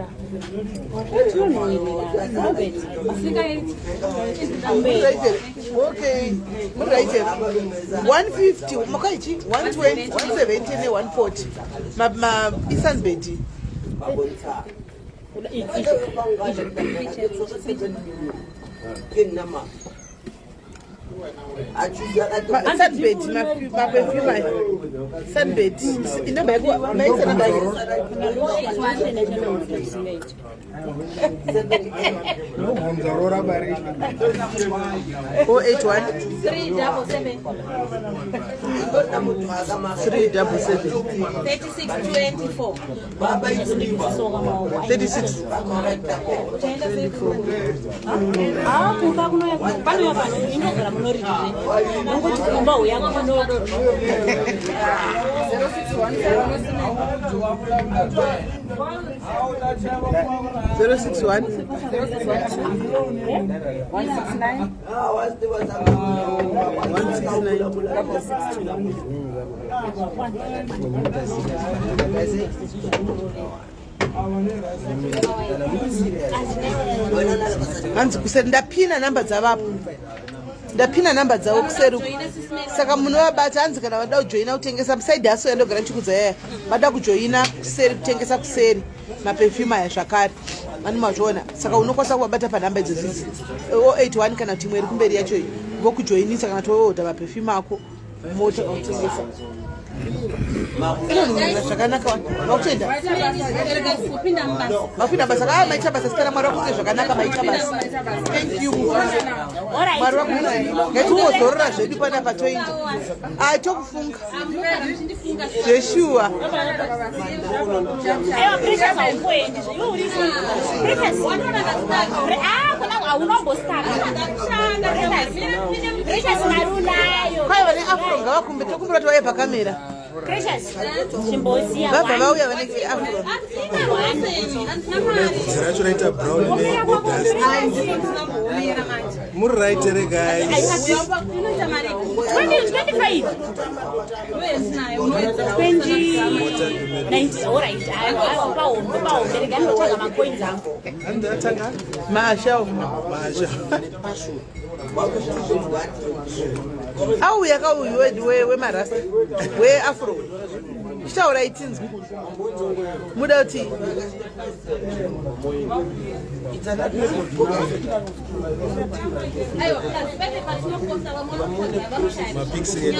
Okay, muri right here. 150 makaichi 120, 170 ne140 ma isunbed. Sunbed maperfume aya, sunbed inamba yako, maisa namba yako. Nobvunza rora bari. 081 377 377 3624. 36. Ah, kumba kunoya panoya pano inogara munoridire nongoti kumba uya kuno. 061 169 169 662. Hanzi kuseri ndapina namba dzavapo, ndapina namba dzavo kuseri uku. Saka munovabata. Hanzi kana vada kujoina kutengesa musaidi aso yandogara ndichikudza yaya, vada kujoina kuseri kutengesa kuseri maperfume aya zvakare ani mazviona. Saka unokwanisa kuvabata panhamba idzodzidzi 081 kana kuti imwe iri kumberi yacho iyi, vokujoinisa kana toodha maperfume ako mota kutengesa inonhuhwira zvakanaka. Vakutoenda. Kupinda mubasa. Mapinda basa. Ah, maita basa sikana. Mwari vakuite zvakanaka. Maita basa, thank you. Mwari vakuite. Ngatimbozorora zvedu panapa toenda. Ah, tokufunga zveshuwa. Aiwa, Precious, haumboendi iwe uri Precious. Ah, kona haunombosaka Precious, mari unayo. Kwai vane afro ngavakumbe, tokumbira kuti vauye pakamera. Precious, chimboziya. Vabva vauya vanenge afro. Bvudzi racho raita brown nedust. Muri right here, guys? 25, 20, alright. Pahombe, pahombe, rega ndinotsvaga macoins angu. Andatanga. Maasha. Maasha. Auya kauyu wedu wemarasta weafro, chitaurai tinzwi muda kuti Aiwa, pete patinoposta vamwe vanoposta. Mapics edu.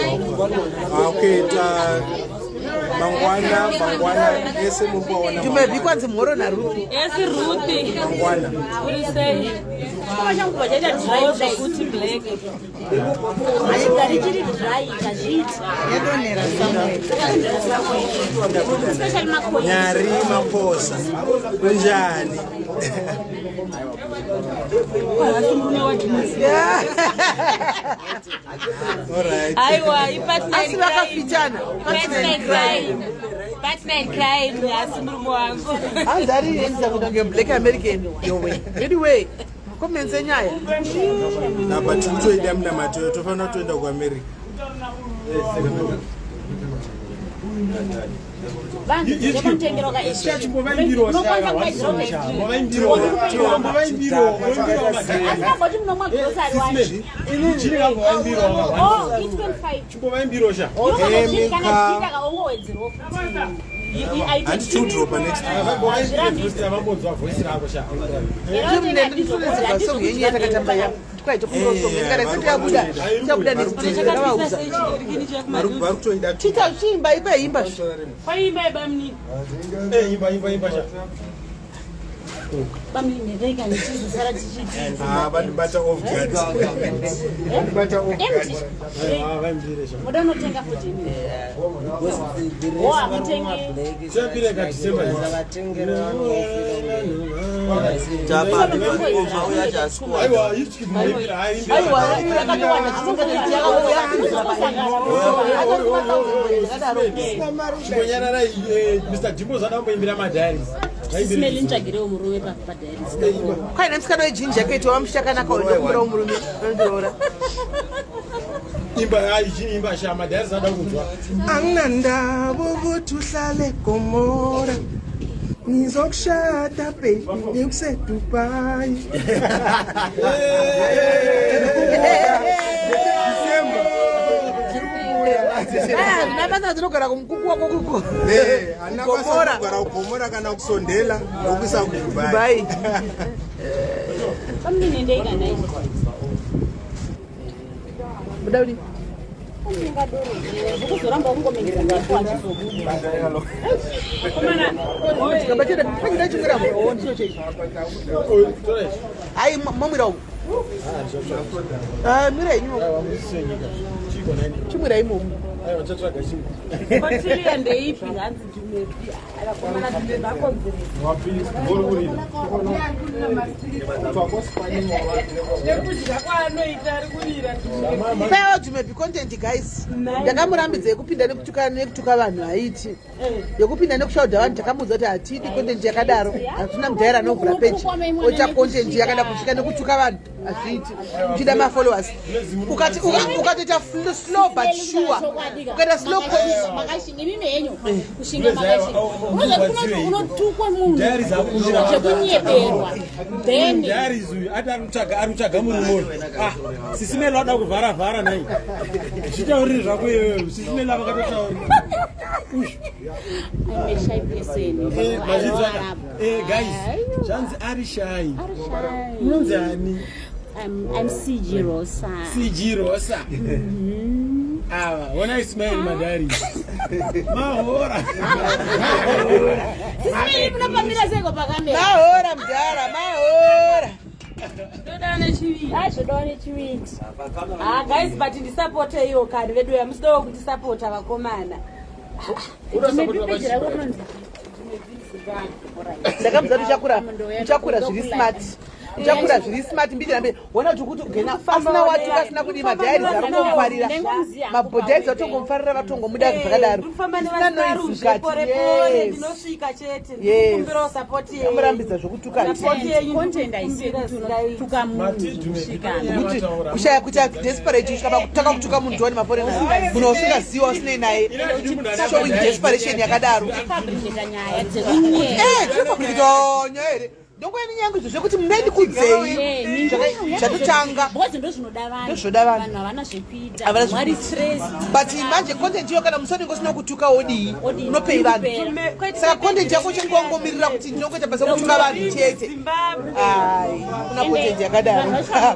Okay, ta mangwana, mangwana ese muri kuvaona. Tumebhi kwanzi mhoro naRuthi. Esi Ruthi. Mangwana. Uri sei? Chikoma changu kubva chaita dry Zvokuti black. Achigari chiri dry kazviiti. Yadonhera somewhere. Especially macoins. Nyari Maposa, kunjani? Asi murume wadhimusi. Alright. Aiwa, ipartner Asi vakafitana. Partner in crime. Partner in crime, asi murume wangu. Hanzi ari enza kuita kunge black American. Yowe, anyway, comments enyaya. Apa tiri kutoida munamato, tofanira kutoenda kuAmerica. Vanhu ndekutengera ka Asingamboti munomwa grocery wacho. Oh, i25. Chimbovaimbiro sha. Kana zvichiita kaongowedzerawo futi. Handitudropa next Vambonzwa voice rako sha. Song yenyu yatakatamba kwaitokurosokayabuda chabuda neravauza vari kutoida chita chiimba imba imba Kwaimba ibamnini. Imba imba imba sha. Bamnini rega ndichizosara tichiti. Ah, vandibata off guard. Vandibata off guard. Ah, vaimbire sha. Muda unotenga futi imi. Oh, hamutengi. Chambire ka December. Aiwa, ichi muimbira, aimbira. Aiwa, yakatowanda Chimbonyarara Mr. Dimbo zvadamboimbira madiaries. Simeli nitsvagirewo murume padiaries. Kwaine musikana wejinji yakaitwa wamushakanaka ndokumbirawo murume nondiroora. Imba ayi chini imba sha madiaries ada kunzwa. Anginandaba ukuthi uhlale Gomora. Ngizokushada baby ngikuse Dubai. Hazvina basa dzinogara kumukuku wako kuko. Handina basa kugara kuGomora kana kusondela ndokuisa kuDubai. Bamnini ndei kana izvi. Muda kudii? Zvekuzoramba ungomengera mhepo achizobuda. Chikamba chete panyira chimwira mwo ndicho chechi. Hayi mamwira umu. Ah, mwira imomo. Chimwira imomo. Aiwa, chatsvaga chimwe. Kotilia ndeipi hanzi Dumebi. Vakomana Dumebi akonzeresa. Nekudya kwaanoita ari kurira Dumebi. Paiwa Dumebi content guys. Ndakamurambidza yekupinda nekutuka nekutuka vanhu haiti. Yekupinda nekushaudha vanhu takamuudza kuti hatidi content yakadaro. Hatina mudhaira anovhura page. Oita content yakada kusvika nekutuka vanhu hazviiti. Uchida mafollowers. Ukati ukatoita slow but sure. Ukaita slow Makashinga imimi henyu kushinga makashinga. Unozoti kunoti unotukwa munhu Diaries akumbira. zvekunyeberwa. Then Diaries uyu ati ari kutsvaga ari kutsvaga murume uyu. Ah, Sisimelo ada kuvhara vhara nai. Zvitaurire zvako iwewe. Sisimelo vakatotaura. I'm a shy person. Eh, mazvinzwa. Eh, guys, zvanzi ari shy. Ari shy. Unonzi ani? I'm CG Rosa. CG Rosa. Ava, ona Ismail Madari. Mahora. Sisimeli munopamira seiko pakamera? Mahora mudhara, mahora. Ndoda nechivindi. Ah, zvodawo nechivindi. Ah, guys, but ndisapote iyo kani vedu yamusidawo kutisapota vakomana. Dumebi peji rako rinonzi Ndakamudza kuti uchakura uchakura zviri smart. Uchakura zviri smart mbijana mbijana. Wona kuti kuti gena asina watuka asina kudii madiaries ari kungomufarira. Mabhodhaizi vatongomufarira vatongomuda zvakadaro. Ndikufamba Zvisina noise nevasaruzve mukati. pore pore Yes. ndinosvika chete. Yes. Ndikukumbirawo support yenyu. Amurambidza zvokutuka. Support yenyu Content haisi yekuti unotuka munhu kusvika. Kuti kushaya kuita desperate kusvika pakutanga kutuka munhu wani maforeigners. Munhu wasingaziva usinei naye. Showing desperation yakadaro. Fabricata nyaya dzekunyepa. Eh, tinofabricata nyaya here? Ndongoya nenyaya izvo zvekuti munendikudzei zvatotanga. Because ndozvinoda vanhu. Ndozvinoda vanhu. Vanhu havana zvekuita. Havana Vari zvekuita. stressed. But manje content iyo kana musoni ngosina kutuka wodii unopei vanhu saka content yako uchenge wangomirira kuti ndinongoita basa kutuka vanhu chete ai kuna content yakadaro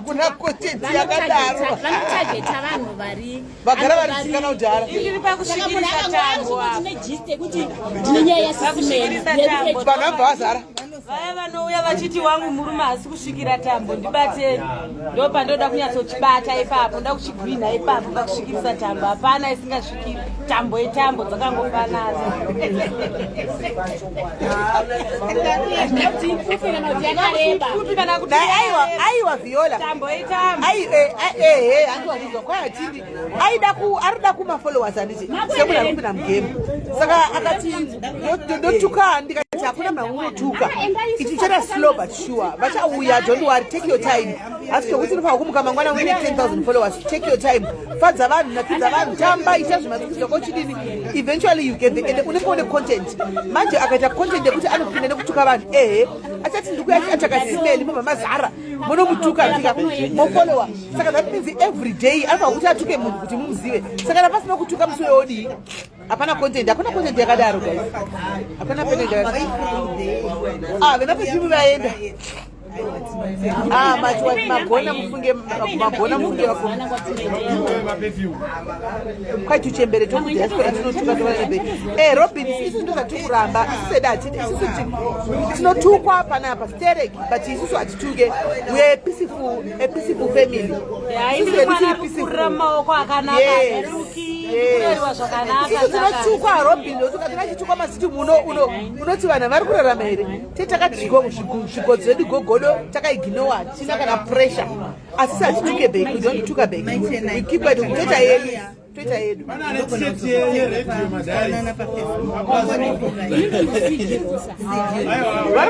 kuna content yakadaro Vanotageta vanhu vari Vagara vari zikana kudhara. Ndiri pakusvikirisa tambo apa. Tine gist yekuti ndine nyaya yaSisimeli. Vanhu vabva vazara. Vaya vanouya vachiti wangu murume haasi kusvikira tambo ndibatei. Ndo pandoda kunyatsochibata ipapo, ndoda kuchigwinha ipapo pakusvikirisa tambo. Hapana isingasvikiri tambo itambo dzakangofanana. Kuti ipfupi kana kuti yakareba. Pfupi kana kuti Dai, aiwa aiwa Viola Tambo itambo. ai eh eh eh handiwazvizwa kwai hatindi aida ku arida kuma followers handiti semunhu ari kupinda mugame saka akati ndotuka ndikati Hakuna munhu anongotuka. Ichichera slow but sure. Vachauya, don't worry, take your time. Asi chokuti unofanira kumuka mangwana uine 10,000 followers. Take your time. Fadza vanhu, nakidza vanhu, tamba, ita zvimaskits zvako chidini. Eventually you get the and unenge une content. Manje akaita content yekuti anopinda nekutuka vanhu. Ehe, achati ndikuya achiataka simeli mobva mazara. Munomutuka tika mofollower. Saka that means every day anofanira kuti atuke munhu kuti mumuzive. Saka kana pasina kutuka musi weodii? Hapana content, hakuna content yakadaro guys. Hapana content yakadaro. Ah, vena pechimu vaenda. Ah, machi wati magona mufunge magona mufunge vakoma. Kwai tuchembere tokudiaspora tinotuka tovanebe. Eh, Robin, isusu ndo zvatiri kuramba. Isusu sedu hatidi isusu tinotukwa panapa sterek but isusu hatituke. We are a peaceful family. Isusu hedu tiri peaceful. Maoko akanaka. Yes. Kurerwa zvakanaka. Isusu tinotukwa Robin, tinochitukwa masiti muno uno unoti vanhu vari kurarama here? Te takati zvigodzo zvedu gogodo takaiginowa tina kana pressure. Asi satituke back, we don't tuka back. We keep it toita yedu. Toita yedu. Vari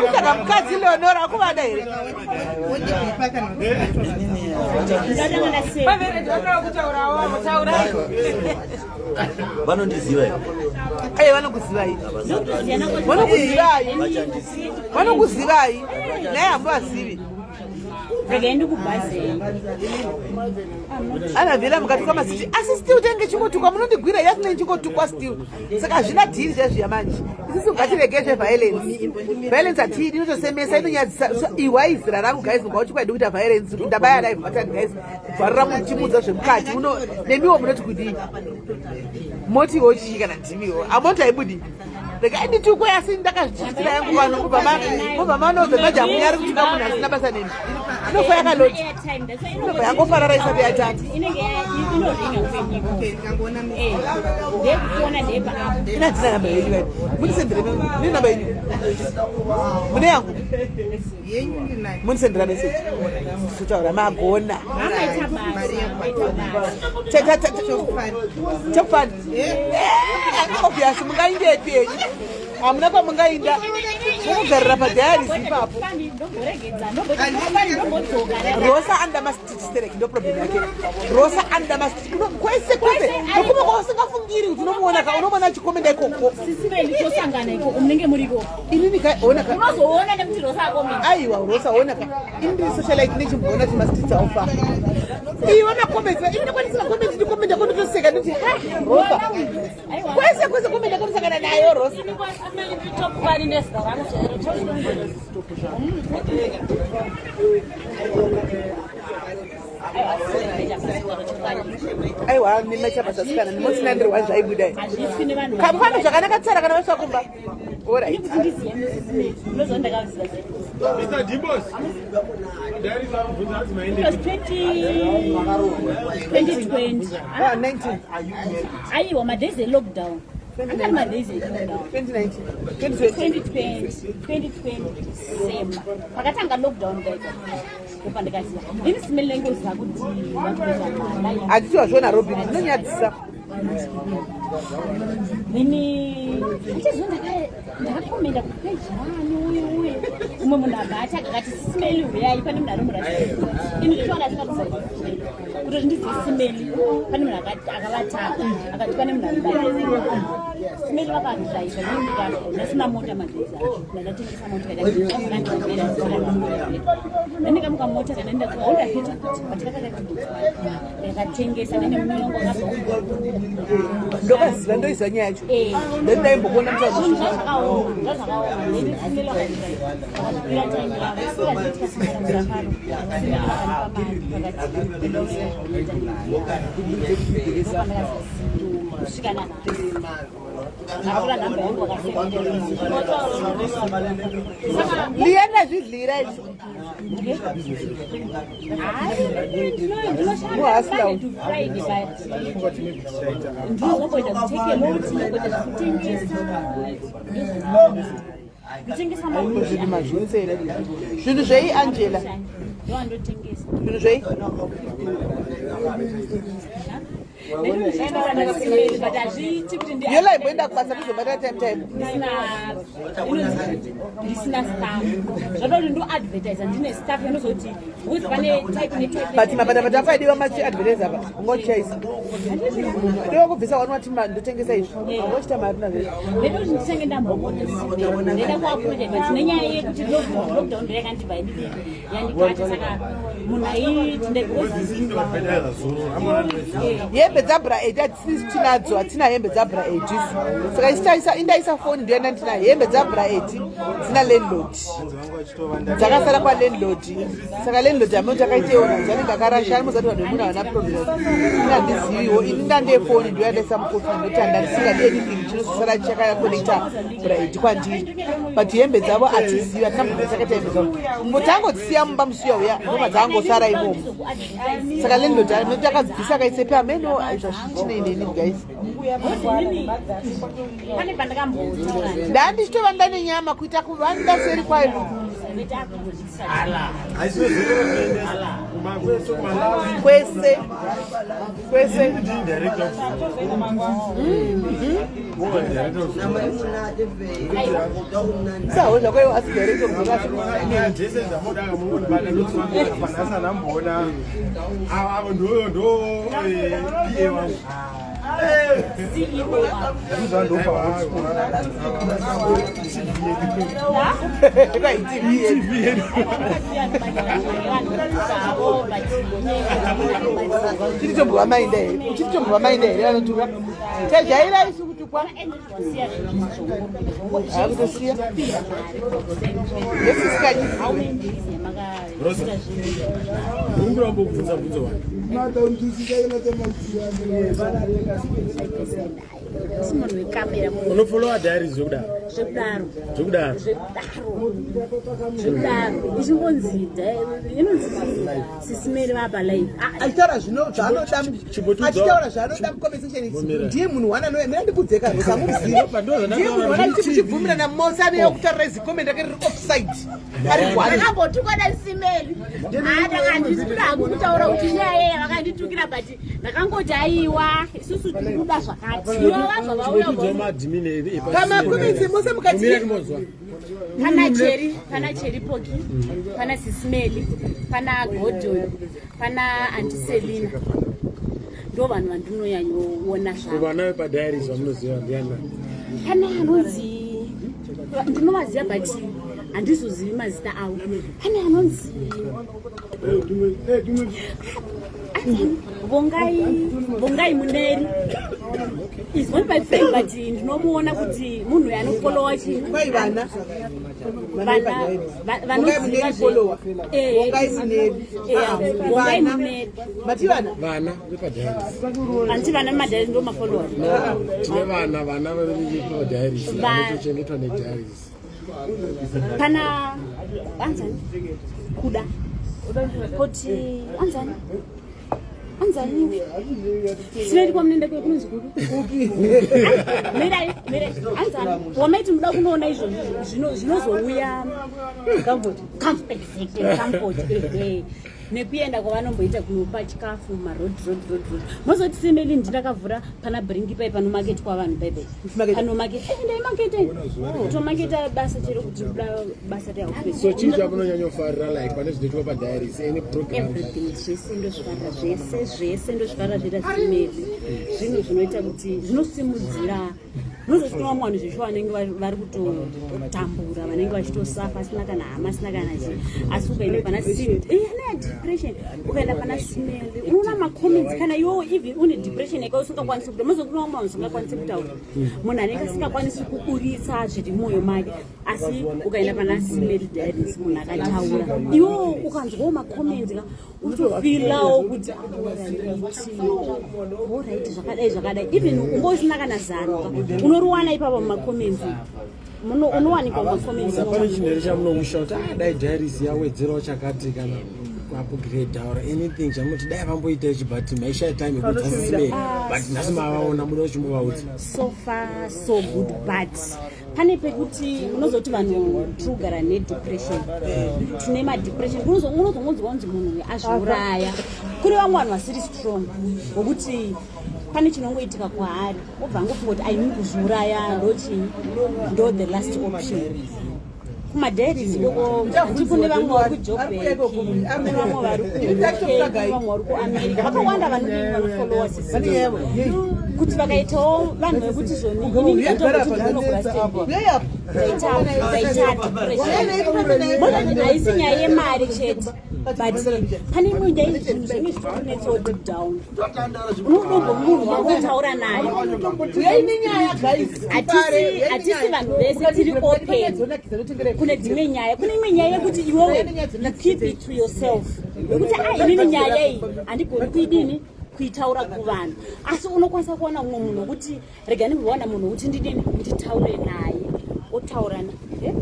kutsvaga mukadzi Leonora akuvada here? Vanondiziva here? Eh, vanokuzivai. Vanokuzivai. Vanokuzivai. Naye hamuvazivi. Regai ndikubhazei. Anavhela mukatuka masiti asi still tenge chingotukwa munondigwira yasina chingotukwa still. Saka hazvina dhiri zvezviya manje. Isusu ngatirege zveviolence. Violence hatiidi, inotosemesa, inonyadzisa. So, ihwai zera rangu guys, mukauchikwaidi kuita violence. Ndabaya live button guys. Kubvarira muchimudza zvemukati. Uno nemiwo munoti kudii? Motiwo chii kana ndimiwo? Amoti haibudi. Regai nditukwe asi ndakazvityira yangu vanhu mobva manoza manje hamunyari kutuka munhu asina basa nemi. Inofa yakaloti. Inobva yangofarara isati yatanga. Inenge inoringa kwenyika. Ndeyekuona ndeyepa apo. Ina hatina namba yenyu vai. Munisendere mune namba yenyu. Mune yangu. Munisendera message. Kutaura magona. Amaita basa. Maita basa. Chopfani. Obvious mungaindepi yenyu. Hamuna kwamungainda. Mukugarira padhayaris ipapo. Ndomboregedza ndombodzoka. Rosa anoda masititereki ndo problem yake. Rosa anoda masititi kwese kwese. Nokuma kwausingafungiri kuti unomuona ka unomuona achikomenda ikoko. Sisibeni tosangana ikoko munenge muriko. Inini ka ona ka. Unozoona nekuti Rosa akomenda. Aiwa Rosa ona ka. Ini ndiri socialite nechimboona kuti masititi aufa. Iwe macomments ini ndakwanisa macomments ndikomenda kondotoseka ndoti ha Rosa. Kwese kwese komenda kondosangana nayo Rosa. Topfani nezita rangu chairo. Aiwa nemachabasa sikana nemotinandirwa zvaibuda. Hazviitwi nevanhu. Kamufambe zvakanaka tsara kana vasvika kumba. Alright. Kuti ndizive musisime. Unozoona ndakaziva sei. Mr. Dimbos. Diaries akubvunza hanzi It maende. was 2020. Ah, 19. Aiwa madays elockdown. Angari madays elockdown. 2019. 2020. 2020 December. Pakatanga lockdown kaita. Ndopa ndikaziva. Ini simele lengoziva kuti vanhu vezvamala. Hatiti wazviona Robin zvinonyadzisa. Then achiziva ndakakomenda kupeji rani uye uye umwe munhu abva ataka akati simeli huyai pane munhu anomuratidzwa. Ini ndichiona asina kuziva kutoti ndizive simeli pane munhu akavataka akati pane munhu anomuratidza. Simeli vakadhaizva ndasina mota madhezi acho ndatengesa mota ndandikamuka mota kana ndakuaunda hita but kakakatibotswana ndakatengesa nene mume wangu akabva. Ndokaziva ndoiziva nyaya yacho. Then ndaimbokuona mutauro. Zvinhu zvazvakaoma zvazvakaoma then simeli vakazvipira time yavo sikazitikasangana musafaro simeli vakanipa mari vakati kusvika nanhasi akatora nhamba yangu vakasendera. Liana zvidlira izvi. Ndinoshanda Monday to Friday, but ndinozomboita zvitekeloti, ndinongoita zvekutengesa, kutengesa. Zvinhu mazvinsera. Zvinhu zvei Angela? Ndoandotengesa. Zvinhu zvei? Ndinochitaura nasimeli, but hazviiti kuti Yola imboenda kubasa kuzobata time time. Ndisina staff, zvoda kuti ndoadvertisa ndine staff inozoti, because pane type netype. But mapatapata ako aidiwa machiadvertise apa, ungochaisa. Diwa kubvisa wani wati ndotengesa izvi. Ungochita mari nazvo. Ndeda kuti nditange ndamboona Simeli, ndeda kuapproacha, but nenyaya yekuti lockdown ndo yakandibva yandikata, saka munhu aiti. Hembe dzabra 8 hatisisi tinadzo, hatina hembe dzabra 8 isu. Saka isi taisa indaisa foni ndoyanda ndina hembe dzabra 8 dzina landlord, dzakasara kwalandlord. Saka landlord amoti akaitewo nadzo, anenge akarasha, anomuziva kuti vanhu vemuna havana progress. Ini handiziviwo, ini ndandee foni ndoyandaisa mukofi, ndoti handandisingadi anything chinozosara chakakonekta bra 8 kwandiri, but hembe dzavo hatizivi, hatina munhu takaita hembe dzavo. Tangodzisiya mumba musuya uya, ndoma dzangosara imomo. Saka landlord anoti akadzibvisa akaisepi, ameno zvazvichinei neni, guys. Pane pandakambotaura. Ndandichitova ndane nyama kuita kuvanda seri kwayo. Kwese kwese. Sawo zvakaiwa, asi director kudzoka. Dzese dzamoda munondibata, panhasi anamboona avo ndo pa wangu. CEO. Ndozvandopa. Kwaitv. Chiri tombova mainda here? Chiri tombova mainda here? Vanotuka, tajaira isu kutukwa, akutosiya yesisikanyisiwe. Rosa, uri kubvunza bvunzo wani? Si munhu wekamera. Unofollowa Diaries zvekudaro? Zvekudaro. Zvekudaro. Zvekudaro, ichingonzi inonzi Sisimeri vapa live. Achitaura zvino zvaanoda, achitaura zvaanoda mucomment section. Ndiye munhu wana anoya mina ndikudzeka rosa muzivi, ndiye munhu wana tichibvumirana mose anouya kutaurira izicomment rake riri offside ari one. Ndakambotukwa naSimeli, handisi kuda hangu kutaura kuti nyaya yeye vakanditukira, but ndakangoti aiwa, isusu tiri kuda zvakati, ivo vabva vauya. Maadmin. Pamacomments mose mukati. Pana Cheri, pana Cheri Poki, pana Sisimeli, pana Godon, pana Antiselina, ndo vanhu vandinonyanyoona zvavo. Vana vepaDiaries vamunoziva ndiani? Pane anonzi, ndinovaziva but handizozivi mazita avo. Pane anonzi Vongai, Vongai Muneri is not my friend, but ndinomuona kuti munhu anofollowa chi Kwai vana. Vana Vongai Muneri follower. Vongai Muneri. Vongai Vana. Muneri. Mati vana. Vana vepaDiaries. Anti vana mumaDiaries ndo mafollower? Tine vana, vana vepaDiaries vanotochengetwa neDiaries. Pana anzani kuda kuti anzani, anzani sinoitikwa munoenda kunonzi kupi? Mirai, mirai, anzani wamaiti muda kunoona izvozvo zvinozouya. Comfort. Exactly, Comfort, ehe. Nekuenda kwavanomboita kunopa chikafu maroad road road road, mozoti Simeli ndindakavhura pana Bringi pai panomaketwa vanhu paipai panomaketa, ndaimakete kutomaketa basa chero kuti basa So chii chamunonyanyofarira, like pane zvinoitwa paDiaries, any program? Everything, zvese ndozvifarira, zvese zvese ndozvifarira zvoita Simeli. Zvinhu zvinoita kuti zvinosimudzira, unozosvika vamwe vanhu zvesho vanenge vari kutotambura, vanenge vachitosafa, asina kana hama, asina kana chii, asi ukaenda pana ane depression, ukaenda pana Simeli unoona macomments, kana iwewo even une depression yaka usingakwanisi kuta, mozokuona vamwe vanhu usingakwanisi kutaura, munhu anenge asingakwanisi kuburitsa zviri mwoyo make, asi ukaenda pana Simeli Diaries munhu akataura, iwewo ukanzwawo macomments ka, utofilawo kuti alright, zvakadai zvakadai, even unge usina kana zano ka, unoriwana ipapa mumacomments, unowanikwa mumacomments. Pane chinhu here chamunowisha kuti, ah, dai Diaries yawedzerawo chakati kana kuupgrade or anything chamunoti dai vamboita ichi, but maishaya time yekuudza Sisimeli, but nhasi mavaona, muda kuchimbovaudza? So far so good, but pane pekuti unozoti vanhu tiri kugara nedepression, tine madepression, unozongonzwa kunzi munhu uyu azviuraya. Kune vamwe vanhu vasiri strong, wokuti Pane chinongoitika kwaari, obva angofunga kuti aini kuzviuraya ndochii, ndo the last option. Kumadiaries ikoko ati kune vamwe vari kuJoburg, kune vamwe vari kuUK, vamwe vari kuAmerica, vakawanda vanodini, vanofolowa sisi, kuti vakaitawo vanhu vekuti zvoni inini ndatomboti ndinogura ndaita depression. Haisi nyaya yemari chete, but pane imwe nyaya, zvinhu zvimwe zvitokunetsawo deep down, unodombo munhu wakotaura naye. Uyai nenyaya, guys. Hatisi vanhu vese tiri open kune dzimwe nyaya. Kune imwe nyaya yekuti iwewe you keep it to yourself, yekuti a inini nyaya iyi handigoni kuidini, kuitaura kuvanhu, asi unokwanisa kuwana mumwe munhu wekuti rega ndimbowana munhu wekuti ndidini, nditaure naye, otaura na. Eh?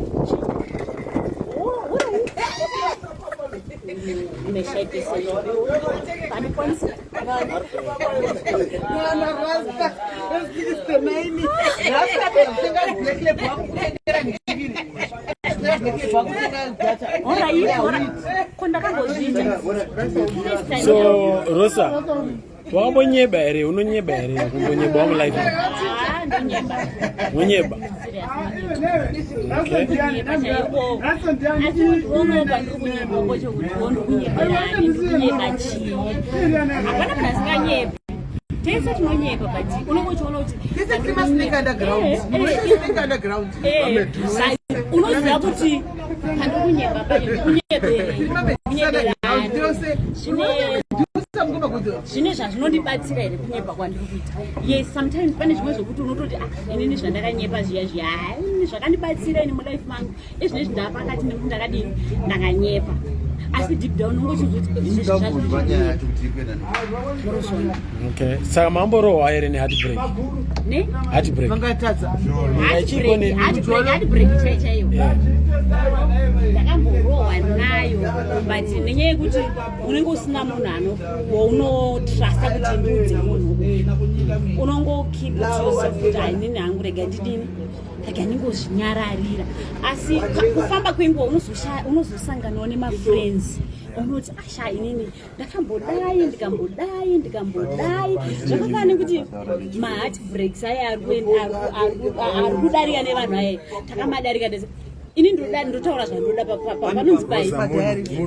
Oh, alright. Meshaite panokwanisa. Mwana rasta 69 rasta kutenga Black Label, wakutengera ndiviri Black Label, wakutenga data. Alright, alright. Ko ndakambozviita. So Rosa, wakambonyeba here? Unonyeba here? Kumbonyeba wamulife? Ah, ndonyeba. Unonyeba? Serious. Kunyepa chaiko, asi ndinonopa ndiri kunyepa kwacho kuti wo ndiri kunyepa chii? Hapana munhu asinganyepi, tese tinonyepa, but unenge uchiona kuti Tese tiri masnake underground. Snake underground. Unoziva kuti pandiri kunyepa pacho ndikunyeberani, zvine zvazvinondibatsira here kunyepa kwandiri kuita? Yes, sometimes pane zvimwe zvokuti unototi, ah, inini zvandakanyepa zviya zviya, hai, zvakandibatsira ini mulife mangu izvinezvi, ndapakati nekuti ndakadini, ndakanyepa, asi deep down unongochiziva kuti izvi Ingambonzwa nyaya yacho kuti ikuenda. Murozvona. Okay, saka mamborohwa here neheartbreak? Ne? Heartbreak. Vangatadza. Heartbreak chai chaiyo ndakamborohwa nayo, but nenyaya yekuti unenge usina munhu ano waunotrasta kuti ndiudze munhu uyu, unongokeep to yourself kuti hainini hangu, rega ndidini, rega ndingozvinyararira. Asi kufamba kwenguva unozosanganawo nemafriends, unoti asha, inini ndakambodai, ndikambodai, ndikambodai. Zvakafanana nekuti maheartbreaks aya ari kudarika nevanhu aya, takamadarika tese. Ini ndoda ndotaura zvandoda panonzi pai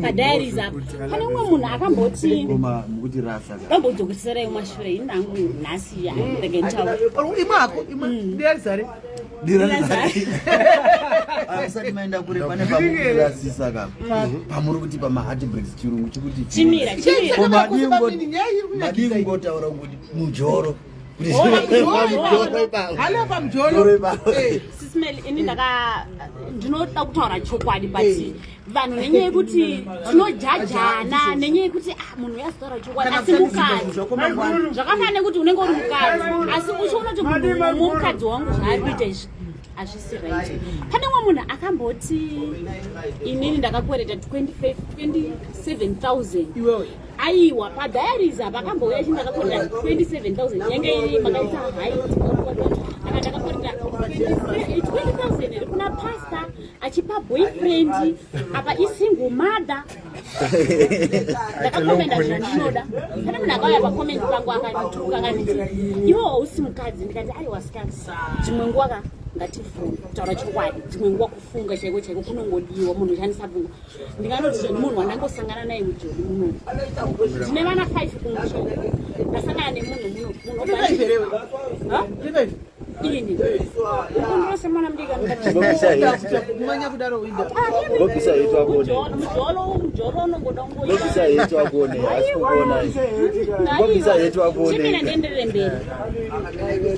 padiaries apa. Pane umwe munhu akamboti Koma mukuti rasa. Dambodzokutiserai mumashure, ini nangu nhasi rege nditaure. Imwe hako, imwe ndiyarizare. Musati maenda kure, pane pamukurasisa ka, pamuri kuti pamaheartbreaks chirungu chikuti Chimira, chimira. Ko madii kungotaura kuti mujoro? Halo, pamujolo. Sismel, ini ndinoda kutaura chokwadi, but vanhu nenyaya yekuti tinojajana, nenyaya yekuti ah, munhu uyazotaura chokwadi Kana asi kushandisa mukadzi zvako mangwana. Zvakafanana nekuti unenge uri mukadzi, asi uchiona kuti munhu mukadzi wangu zvaari kuita izvi hazvisi right. Pane umwe munhu akamboti inini ndakakwereta 25 27,000. Aiwa, padiaries apa akambouya chi ndakakwereta 27,000, yange iri makaisa height, aka ndakakwereta 20,000 iri kuna pastor achipa boyfriend, apa isingle mother. Ndakakomenda zvandinoda. Pane munhu akauya pacomment pangu akandituka, akanditi, "Iwe hausi mukadzi." Ndikati, "Aiwa sikati, dzimwe nguva ka ngatifunge kutaura chokwadi, dzimwe nguva kufunga chaiko chaiko kunongodiwa, munhu ushandisa pfungwa." Ndinganoti zveni munhu wandangosangana naye mujoni muno, ndine vana 5 kumusha, ndasangana nemunhu muno, munhu ini kundiro semwana mudiki. Kumanya kudaro winda. Ngobvisa yetu akuone. Mujolo, mujolo unongoda. Ngobvisa yetu akuone, asi kukuona. Ngobvisa yetu akuone. Chimira ndienderere mberi.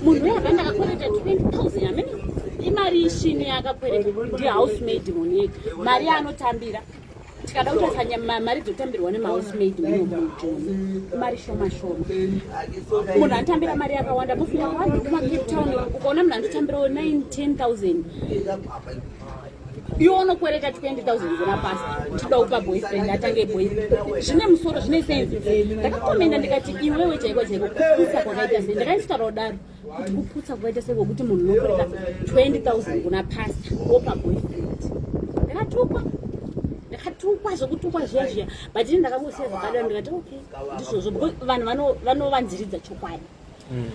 Munhu uyo apa ndakakwereta 20,000, amene imari ishini yaakakwereta, ndihousemaid munhu yega, mari yaanotambira, tikada kutarisa mari dzotambirwa nemahousemaid muno mujoni, mari shoma shoma. Munhu anotambira mari yakawanda, mufunga vanhu kumaCape Town, ukaona munhu anotambirawo 9 10,000, iwe unokwereta 20,000 kuna pasta uchida kupa boyfriend atange boyfriend, zvine musoro, zvine sense? Ndakakomenda ndikati, "Iwewe chaiko chaiko kuputsa kwakaita sei?" Ndakaisitaura kudaro kuti kuputsa kwakaita sei kwokuti munhu unokwereta 20,000 kuna pasta wopa boyfriend. Ndakatukwa, ndakatukwa zvekutukwa zviya zviya, but ini ndakangosiya zvakadaro, ndikati okay, ndizvozvo, because vanhu vanovanziridza chokwadi.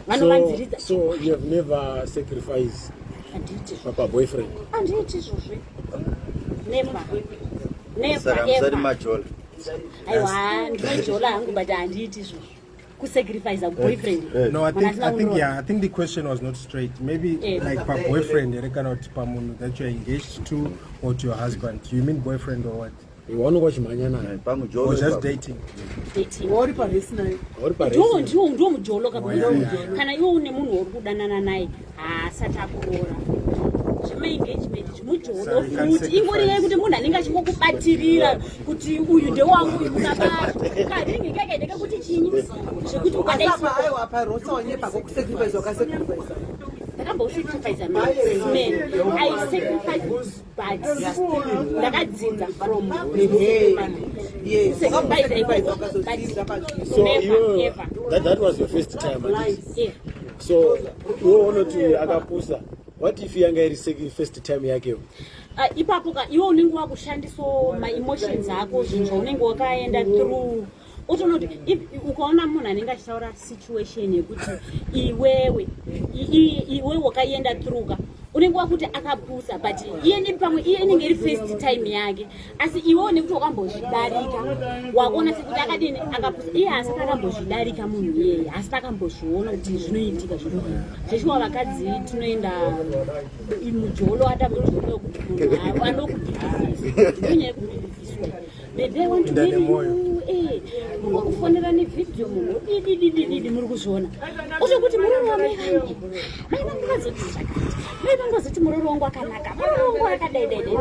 Vanovanziridza. So you have never sacrificed Handiti. papa boyfriend? Handiiti izvozvo, never, never. Saka musati Ever. majola? Aiwa, ndinojola hangu, but handiiti izvozvo, kusacrifice boyfriend. No, I Munhu think asina I think kundiroora. yeah, I think the question was not straight. Maybe like per boyfriend, here kana pa munhu that you're engaged to or to your husband. You mean boyfriend or what? Waunenge uchimhanya naye. Pamujolo. Or just dating? Dating. Uri paresi naye. Uri Ndiwo mujolo kabisa. Kana iwe une munhu wauri kudanana naye, haasati akuroora, zvemaengagement zvimujolo. So you can Futi ingori sacrifice. yekuti munhu anenge achingokubatirira kuti uyu ndewangu, uyu ukabakaringi keke ndekekuti chinyi zvekuti ukadai. Asapa, aiwa, apa rosa wanyepako kusacrifice, wakasacrifice. Ndakambosacrifice man. I sacrifice, but ndakadzidza from sacrifice ikoko, but So never iwewe, ever. that was your first time, handiti? Yeah. So iwe unoti akapusa. What if yanga iri first time yakewo? Ah, ipapo ka iwe unenge wakushandisawo maemotions ako, zvinhu zvaunenge wakaenda through, utoona kuti ukaona munhu anenge achitaura situation yekuti iwewe iwe wakaenda through ka, unenge wakuti akapusa, but iye pamwe iye inenge iri first time yake, asi iwewe nekuti wakambozvidarika wakuona sekuti akadini, akapusa. Iye asati akambozvidarika munhu iyeye, asati akambozviona kuti zvinoitika zvinhu zveshuwa. Vakadzi tinoenda mujolo, ata mujolo wekuti munhu anokubhilivhisa, ndonyaya yekubhilivhiswa, "Baby, I want to Pinda marry nemwoyo. you." Munhu wakufonera nevhidhiyo, munhu dididididi, muri kuzviona uzvokuti murooro wamai vangu, mai vangu vazoti zvakati, mai vangu vazoti murooro wangu akanaka, murooro wangu akadaidaidai.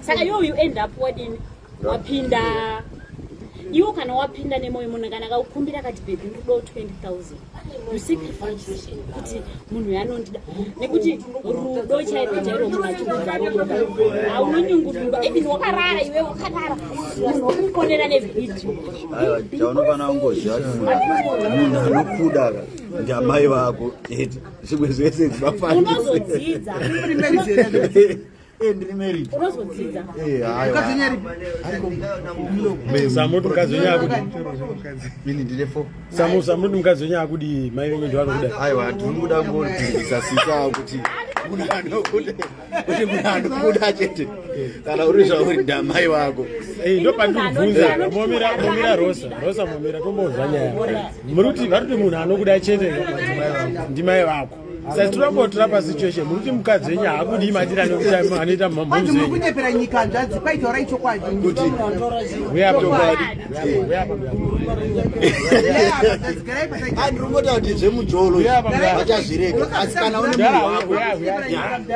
Saka iwo you end up wadini, wapinda iwo. Kana wapinda nemwoyo, munhu kana akakukumbira akati, "Baby, ndodawo 20,000," you sacrifice kuti munhu uyu anondida, nekuti rudo chairwo chairwo, munhu achikudza rudo haunonyunguduka. Even wakarara, iwe wakarara, munhu wakufonera nevhidhiyo. Aiwa, chaunofana kungoziva kuti munhu anokuda ka ndiamai vako chete, zvimwe zvese zvibafanira. Unozodzidza. Ndiri married. Unozodzidza. Aiwa. Samuti mukadzi wenyu akudi? Ini ndine four. Samuti mukadzi wenyu akudi, mai venyu ndovanokuda? Aiwa, tiri kuda kungobvisa sisa kuti munhu anokuda, kuti munhu anokuda chete kana uri zvauri ndamai vako. Ndo pandikubvunza. Momira, momira, Rosa, Rosa, momira, tombonzwa nyaya. Muri kuti vari kuti munhu anokuda chete ndimai vako. Saka tirambotora pasituation, muri kuti mukadzi wenyu haakudi madira nekuti anoita Kwanzi mamhomzi muri wenyu. kunyepera nyika, hanzvadzi, kwaitaurai chokwadi. Uya apa, uya apa. Andiri kungotaura kuti zvemujolo vachazvirega, asi kana une munhu wako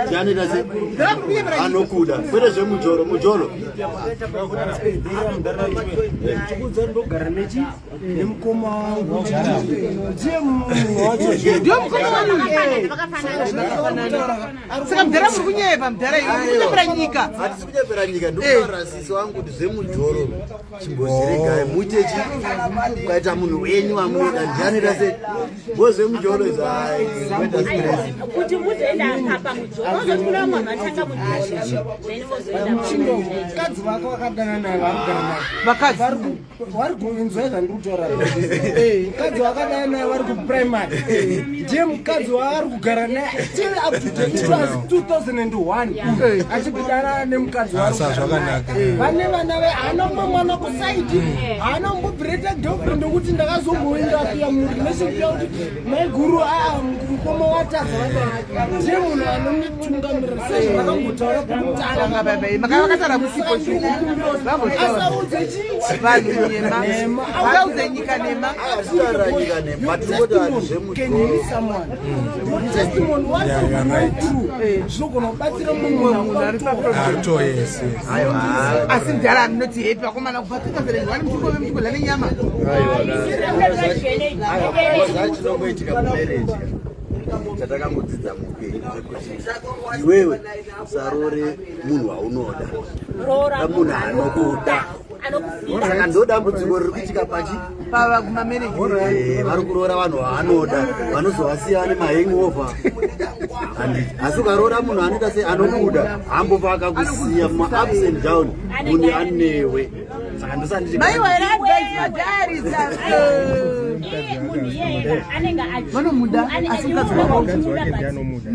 ndianoita se anokuda, kwete zvemujolo, mujolo. Chikudza ndogara nechi nemukoma wangu, ndiye munhu wacho. Ndiyo mukoma wangu. Saka mudhara, muri kunyepa, mudhara, iwe muri kunyepera nyika. Hatisi kunyepera nyika, ndikutaura sisi wangu kuti zvemujolo chimbozviregai, muite chi ukaita munhu wenyu wamunoda ndianoita se bo zvemujolo izvo, ai, kuita stress. Kuti muzoenda papa mujolo, ozoti kuna vamwe vanhu vatanga mujolo, then vozoenda. Chindo mukadzi vako vakadana naye, varikugara naye, vakadzi vari kuinzwa zvandiri kutaura. Mukadzi wakadana naye vari kuprimary ndiye mukadzi waari kugara naye till up to date. It was 2001 achikudanana nemukadzi waari Asa, kugara naye. zvakanaka. Vane vana haana mumwe mwana kusaidi, haana kumbobhireta girlfriend yokuti ndakazomboinda murelationship yakuti maiguru aa mukoma watadza. Ndiye munhu anonditungamirira sezvandakambotaura pekutanga. Makavakataura musipo. Asaudze chii? Vanhu nhema, usaudze nyika nhema. Hatitaura nyika nhema, tiri kungotaura kuti zvemujolo. Testimony Yeah, you are right. zvinogona kubatsira mumwe munhu ari Arito, yes, yes. Asi mudhara aminoti hepi vakomana kubva 2001 muchingove muchingodya nenyama. Zvachinongoitika mumarriage chatakangodzidza muupenyu ndechekuti iwewe usarore munhu waunoda, Roora munhu anokuda. Saka ndo dambudziko riri kuitika pachi pava kumamarriage. Vari kuroora vanhu vaanoda, vanozovasiya nemahangover, handiti? Asi ukaroora munhu anoita sei, anokuda, hambofa akakusiya mumaups and down, munhu anewe. Saka ndosanditi Maiwa here advice madiaries. Iye munhu iyeye anenge Vanomuda, asi mukadzi wako Mukadzi wake ndiye anomuda.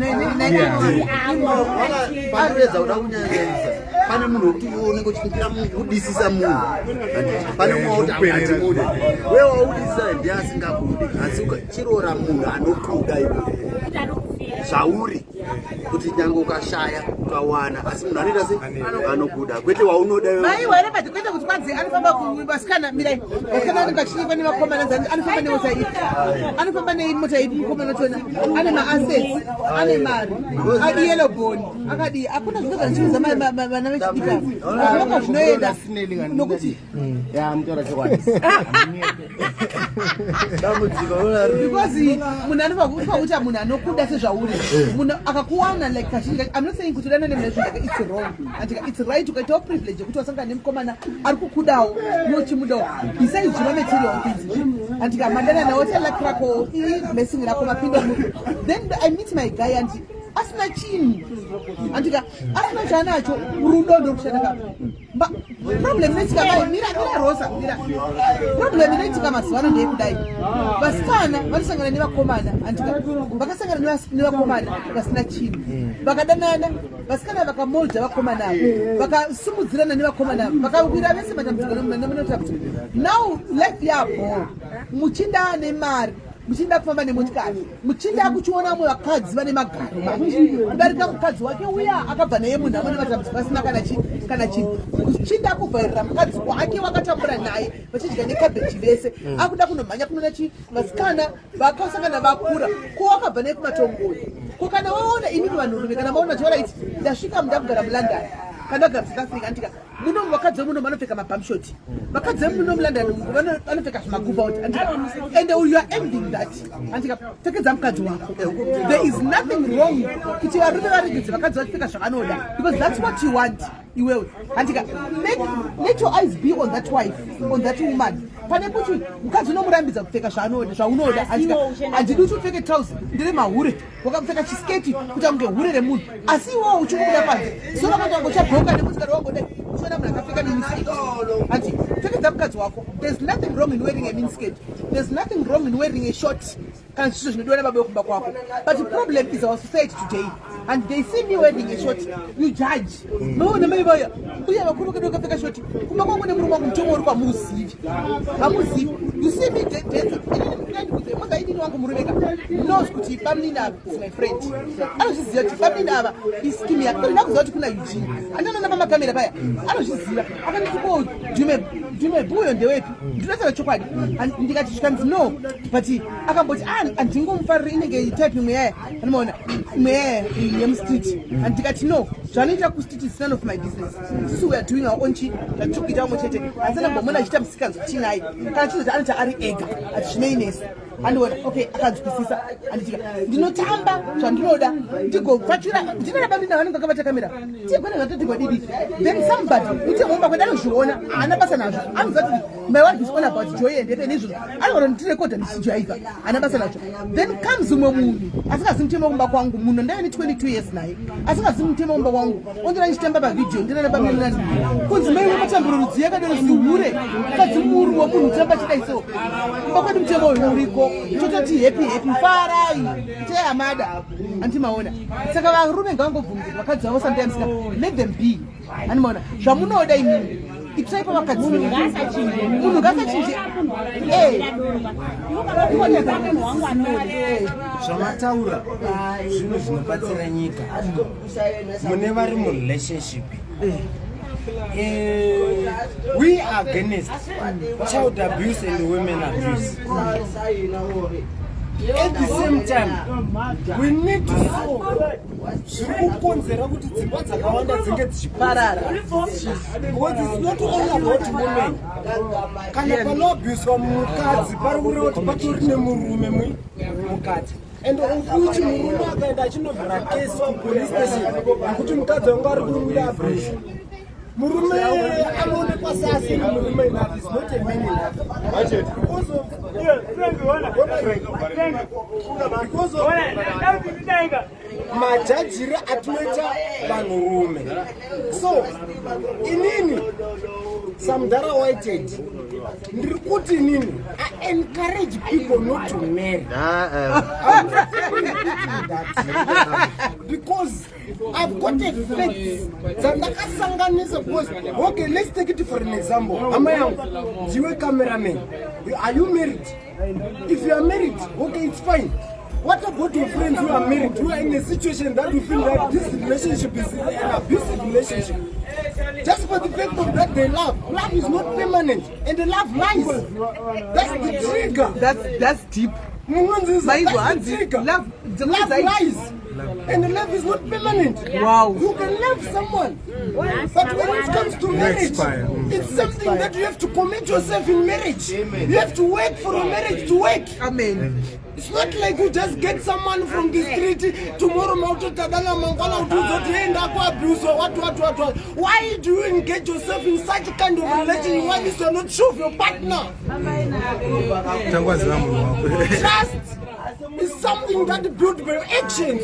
Panoedza kuda kunyanyanisa, pane munhu wekuti iwe unenge uchifungira kudisisa munhu, pane mumwe wekuti hatimude. Wewe waudisisa ndiye asingakudi, asi chiroora munhu anokuda iwe zvauri, kuti nyange ukashaya ukawana, asi munhu anoita se anokuda, kwete waunoda iwe. Maiwa here, but kwete kuti kwanzi anofamba vasikana, mirai, vasikana vanenge vachinyikwa nevakomana, zani anofamba nemota ipi, anofamba nemota ipi mukomana wachona ane maassets, ane mari, ayellow bone, akadii. Hakuna zvino zvanochiudza vana vechidiki ava, zvinonga zvinoenda nokuti Ya, mutaura chokwadi. Dambudziko. Because munhu anofa kuita munhu anokuda sezvauri, munhu akakuwana like kazhinji kacho. I'm not saying kuti udanane mune zvinhu, it's wrong, andika it's right ukaitawo privilege yekuti wasangana nemukomana ari kukudawo nochimudawo, besides zvima material things, andika madana nawo luck rako, iblessing rako, mapinda mu. Then I meet my guy and asina chinhu, andika asina chaanacho, rudo ndokushanda kapa. Problem inoitika mai, mira, mira Rosa, mira. Problem inoitika mazuva ano ndeyekudai: vasikana vanosangana nevakomana, andika vakasangana nevakomana vasina chinhu, vakadanana, vasikana vakamolda vakomana ava, vakasimudzirana nevakomana ava, vakawira vese matambudziko nematambudziko. Now life yabo, muchinda ane mari, muchinda kufamba nemotikari, muchinda akuchiona vamwe vakadzi vane magaro manje kudarika mukadzi wake uya akabva naye munhu amwe nematambudziko, asina kana chinhu. Muchinda akuvhairira mukadzi wake wakatambura naye vachidya nekabheji vese, akuda kunomhanya kunoona chi vasikana vakasangana vakura, ko wakabva naye kumatongoni. Ko kana waona imimi vanhurume, kana maona chiora iti ndasvika muda kugara muLondon kana ndagara muSouth Africa, andika muno vakadzi vemuno vanopfeka mabumshort, vakadzi vemuno muLondon vanopfeka zvimagubhaut, andika and you are ending that, andika pfekedza mukadzi wako. There is nothing wrong kuti varume varegedze vakadzi vachipfeka zvavanoda, because that's what you want iwewe, andika let your eyes be on that wife, on that woman, pane kuti mukadzi unomurambidza kupfeka zvaanoda, zvaunoda. Andika handidi kuti upfeke trouser ndere mahure, wakapfeka chisketi kuti ange hure remunhu, asi iwewo uchingobuda panze so rakati wange uchabhoka nekuti kana wangodai uchiona munhu akapfeka miniskirt. Handi pfekedza mukadzi wako. There's nothing wrong in wearing a miniskirt, there's nothing wrong in wearing a short kana zviso zvinodiwa nababa vekumba kwako. But the problem is our society today, and they see me wearing a short, you judge. Maona mai vaya uye vakuru vedu vakapfeka short kumba kwangu nemurume wangu, mutemo uri kwamuzivi, hamuzivi. You see me dance, inini moza, inini wangu murume ka knows kuti bamnini ava is my friend, anozviziva kuti bamnini ava ischeme yake. Ndina kuziva kuti kuna Eugene andanoona pamakamera paya, anozviziva. Akanditi, "Ko dhume buyo ndewepi?" Ndinotaura chokwadi, ndikati zvikanzi no, but akamboti, "Ah, handingomufariri, inenge type imwe yaya, anomaona imwe yaya yemustreet." Andikati, "No, zvanoita kustreet is none of my business. Isusu we are doing our own chi zvatiri kuita vamwe chete." Handisana mbomona achiita musikanzo tinaye, kana chizoti anoita ari ega, ati zvinei nesu, andiona. Okay, akanzwisisa, anditika ndinotamba zvandinoda, ndigopfachura ndinana bamina vanenge vakabata kamera, tigone zvatotigwadidi. Then somebody mutemomba kwedu anozviona, haana basa nazvo, anoziva kuti my wife is all about joy and happy neizvozvo, anogona ndirekodha ndichijaivha, haana basa nazvo. Then comes umwe munhu asingazi mutemo kumba kwangu, munhu ndaive ne22 years naye, asingazi mutemo kumba kwangu, ondora ndichitamba pavhidhiyo ndinana bamina, kunzi mai wematamburo rudzi yakadero, zihure, mukadzi muru wemunhu tamba chidai. So kumba kwedu mutemo uyu uriko, tototi happy happy, farai teamada, andimaona. Saka varume ngavangobvumidza vakadzi vavo sometimes ka, let them be, andimaona zvamunoda imimi, itirai pavakadzi. Munhu ngaasachinje. Munhu ngaasachinje. Munhu wangu anoda. Zvamataura zvinhu zvinobatsira nyika. Mune vari murelationship, we are against child abuse and women abuse. At the same time, we need to solve zviri kukonzera kuti dzimba dzakawanda dzinge dzichiparara, because it's not all about women. Kana panoabhuswa mukadzi, pari kureva kuti patori nemurume mukati, and of which murume akaenda achinovhura case kupolice station yekuti mukadzi wangu ari kuda abuse. Murume anoonekwa seasiri murume enough is not a man enough. Because of because of majajiri atinoita vanhurume. So inini samudhara Whitehead ndiri kuti inini I encourage people not to marry. I'm not telling people that because I've got a fact dzandakasanganisa. Because, okay, let's take it for an example. Hama yangu, ndiwe cameraman. Are you married? If you are married, okay, it's fine. What about your friends who are married, who are in a situation that you feel that this relationship is an abusive relationship? Just for the fact of that they love. Love is not permanent, and the love lies. That's the trigger. That's deep. Munonzisa, Maizwa, that's the hanzi, trigger. Love, Love lies. And love is not permanent. Wow. You can love someone, but when it comes to marriage, Expire. It's something that you have to commit yourself in marriage. You have to work for a marriage to work. Amen. It's not like you just get someone from the street tomorrow, mautotadana, mangwana utuzoti hey, ndakuabuse, what, what, what, what. Why do you engage yourself in such kind of relationship when you are not sure of your partner? Tangwaziva munhu wako. Trust is something that built by actions.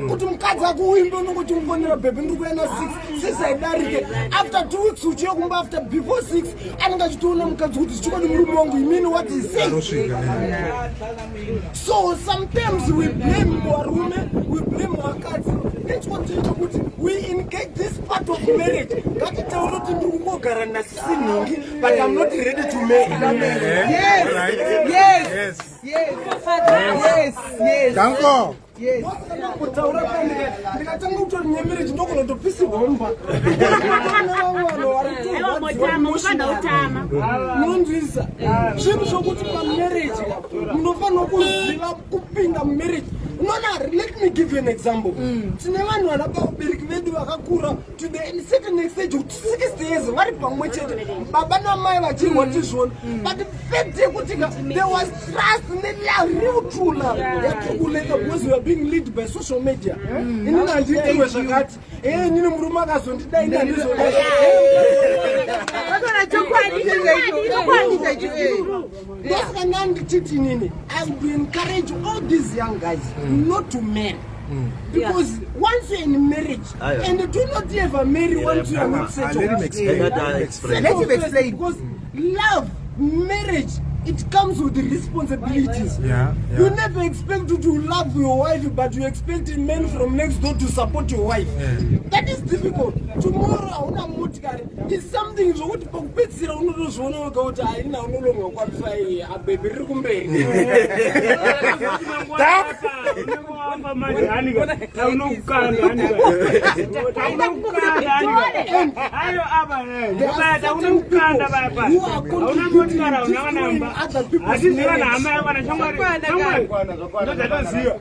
Kuti mukadzi akuimbe, unongoti mufonera, "Baby, ndiri kuya na 6." 6 haidarike. After 2 weeks uchiye kumba, after before 6 anenge achitoona mukadzi kuti chikwadi murume wangu imini what is saying. Anosvika. So sometimes we blame varume, we blame vakadzi nechikonzero chokuti we engage this part of marriage. Ngatitaure kuti ndiri kungogara nasisinhingi, but I'm not ready to marry. Yes. Right. Yes. Yes. Yes. Yes. Yes. Danko. Yes. Ndakutaura, ndikatanga kutori nyemarriage ndokunotopisirwa mumba nevamwe vanhu vari Aiwa, motama, unofanira kutama. Munonzwisa zvinhu zvokuti pamarriage munofanira kuziva kupinda mumarriage. Unoona, let me give you an example. Tine vanhu vana vabereki vedu vakakura to the certain extent kuti 60 years vari pamwe chete, baba namai vachirwa tizvona, but fact yekuti ka there was trust nelove, real true love yatiri kuleka because we are being led by social media. Inini handiitirwe zvakati e, inini murume akazondidai, ini handizodai. Vakona chokwadi chaicho. Chokwadi chaicho. Ndosaka ndandichiti inini I would encourage all these young guys not to marry, because once you're in marriage, Ayo. and do not ever marry once you are not settled. Let him explain. Let her explain. Let him explain. Because love, marriage, it comes with the responsibilities. You never expect to love your wife, but you expect men from next door to support your wife. That is difficult. Tomorrow hauna motikari is something zvokuti pakupedzisira unotozviona wega kuti haina unolonga kwalify abhebhi riri kumberi. Manje anika taunokukanda ayo apa taunokukanda papa hauna motikari, hauna kanamba, hatiziva nahama yako kana shamwari, ndozvatoziva.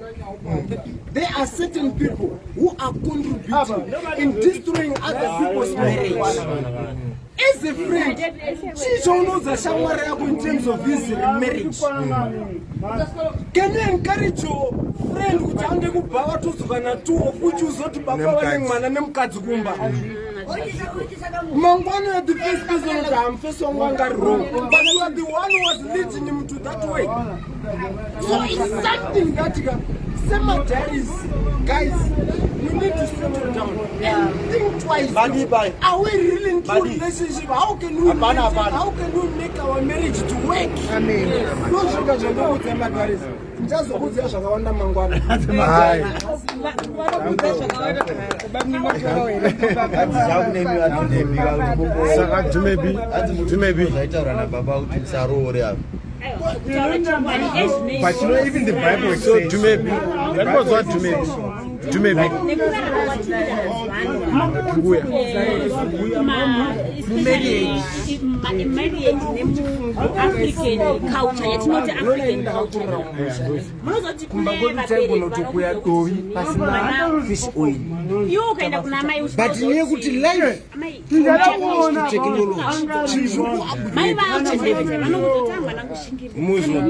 There are certain people who are contributing in destroying other people's marriage. As a friend, chii chaunoudza shamwari yako in terms of his marriage? Can you encourage your friend kuti ange kubva vatodzoka na2 of which uzoti baba vane mwana nemukadzi kumba? Mangwana you are the first person kuti hamufesi wangu anga ari wrong, but you are the one who was leading him to that way. So it's something that ka semadaris, guys, we need to settle down and think twice. Are we really into Badi. relationship? How can we Hapana, maintain- hapana. How can we make our marriage to work? Ndosvika zvandokuudza madaris, ndichazokuudzai zvakawanda mangwana. Hai. Vanokudza zvakawanda. Saka Dumebi, Dumebi. Zvaitaura nababa kuti musaroore apa. But you know, even the Bible So says Dumebi, ngatimbozwa Dumebi. Dumebi. Kuya. Marriage nemuAfrican culture yatinoti African culture, munozoti Kumba kune kwedu taigona vabereki kutokuya dovi pasina fish oil. Iwe ukaenda kuna mai But neyekuti life technology mai vako chaivo vanokutota mwana Muzwa.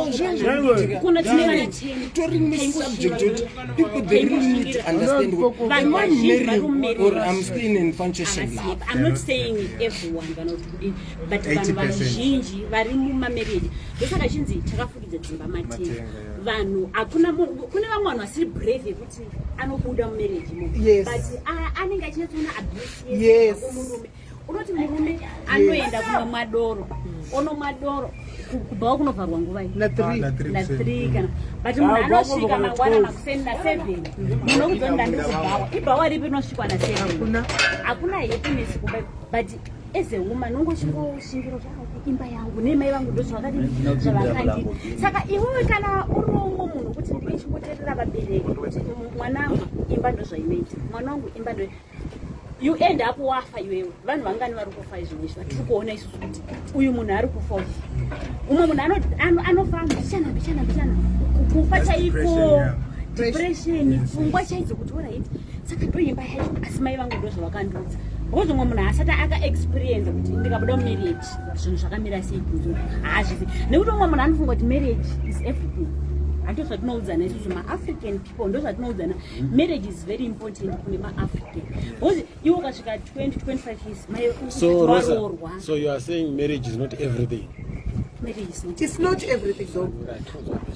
kushingirira kuna tine vana 10. Tori nesubject yekuti people, they really still need to understand Vanhu am I vazhinji vari marrying or mumarriage I'm still in infatuation love? Havasiyepo. I'm not saying everyone kana kuti kudini, but vanhu 80%. vazhinji vari mumamarriage, ndosaka chinzi chakafukidza dzimba matenga. Matenga, yeah. Vanhu hakuna kune vamwe vanhu vasiri brave yekuti anobuda mumarriage imomo, but anenge achinyatsoona abuse yese kubva kumurume. Unoti murume anoenda kunomwa doro, onomwa doro kubvawo kunovharwa nguva iyi? Na three. Na three Na kuseni. 3 kana, but munhu Ah, anosvika baba, mangwana 12. makuseni na 7, munhu okuzoti ndandikubhawa, ibhawa ripi rinosvikwa na 7? Hakuna. Hakuna happiness kumba, but as a woman unongoshingira kuti, "Ah, imba yangu nemai vangu ndo zvavakadini, zvavakandii." Saka iwewe kana uri umwe munhu kuti ndichingoteerera vabereki kuti mwanangu imba ndo zvainoita, mwana wangu imba ndo, you end up wafa iwewe. Vanhu vangani vari kufa izvino izvi vatiri kuona isusu kuti uyu munhu ari kufa uyu, umwe munhu anofa mbichana mbichana mbichana, kufa That's chaiko. Depression, yeah. Depression, pfungwa chaidzo kuti alright, saka ndoimba yacho, asi mai vangu ndo zvavakandiudza, because umwe munhu asati akaexperience kuti ndikabuda mumarriage zvinhu zvakamira sei kunze, haazvizi, nekuti umwe munhu anofunga kuti marriage is everything. Hando zvatinoudzana isusu maAfrican people, ndo zvatinoudzana, marriage is very important kune maAfrican, because iwe ukasvika 20 25 years mai So Rosa, waroorwa. so you are saying marriage is not everything? Marriage is not It's not everything though.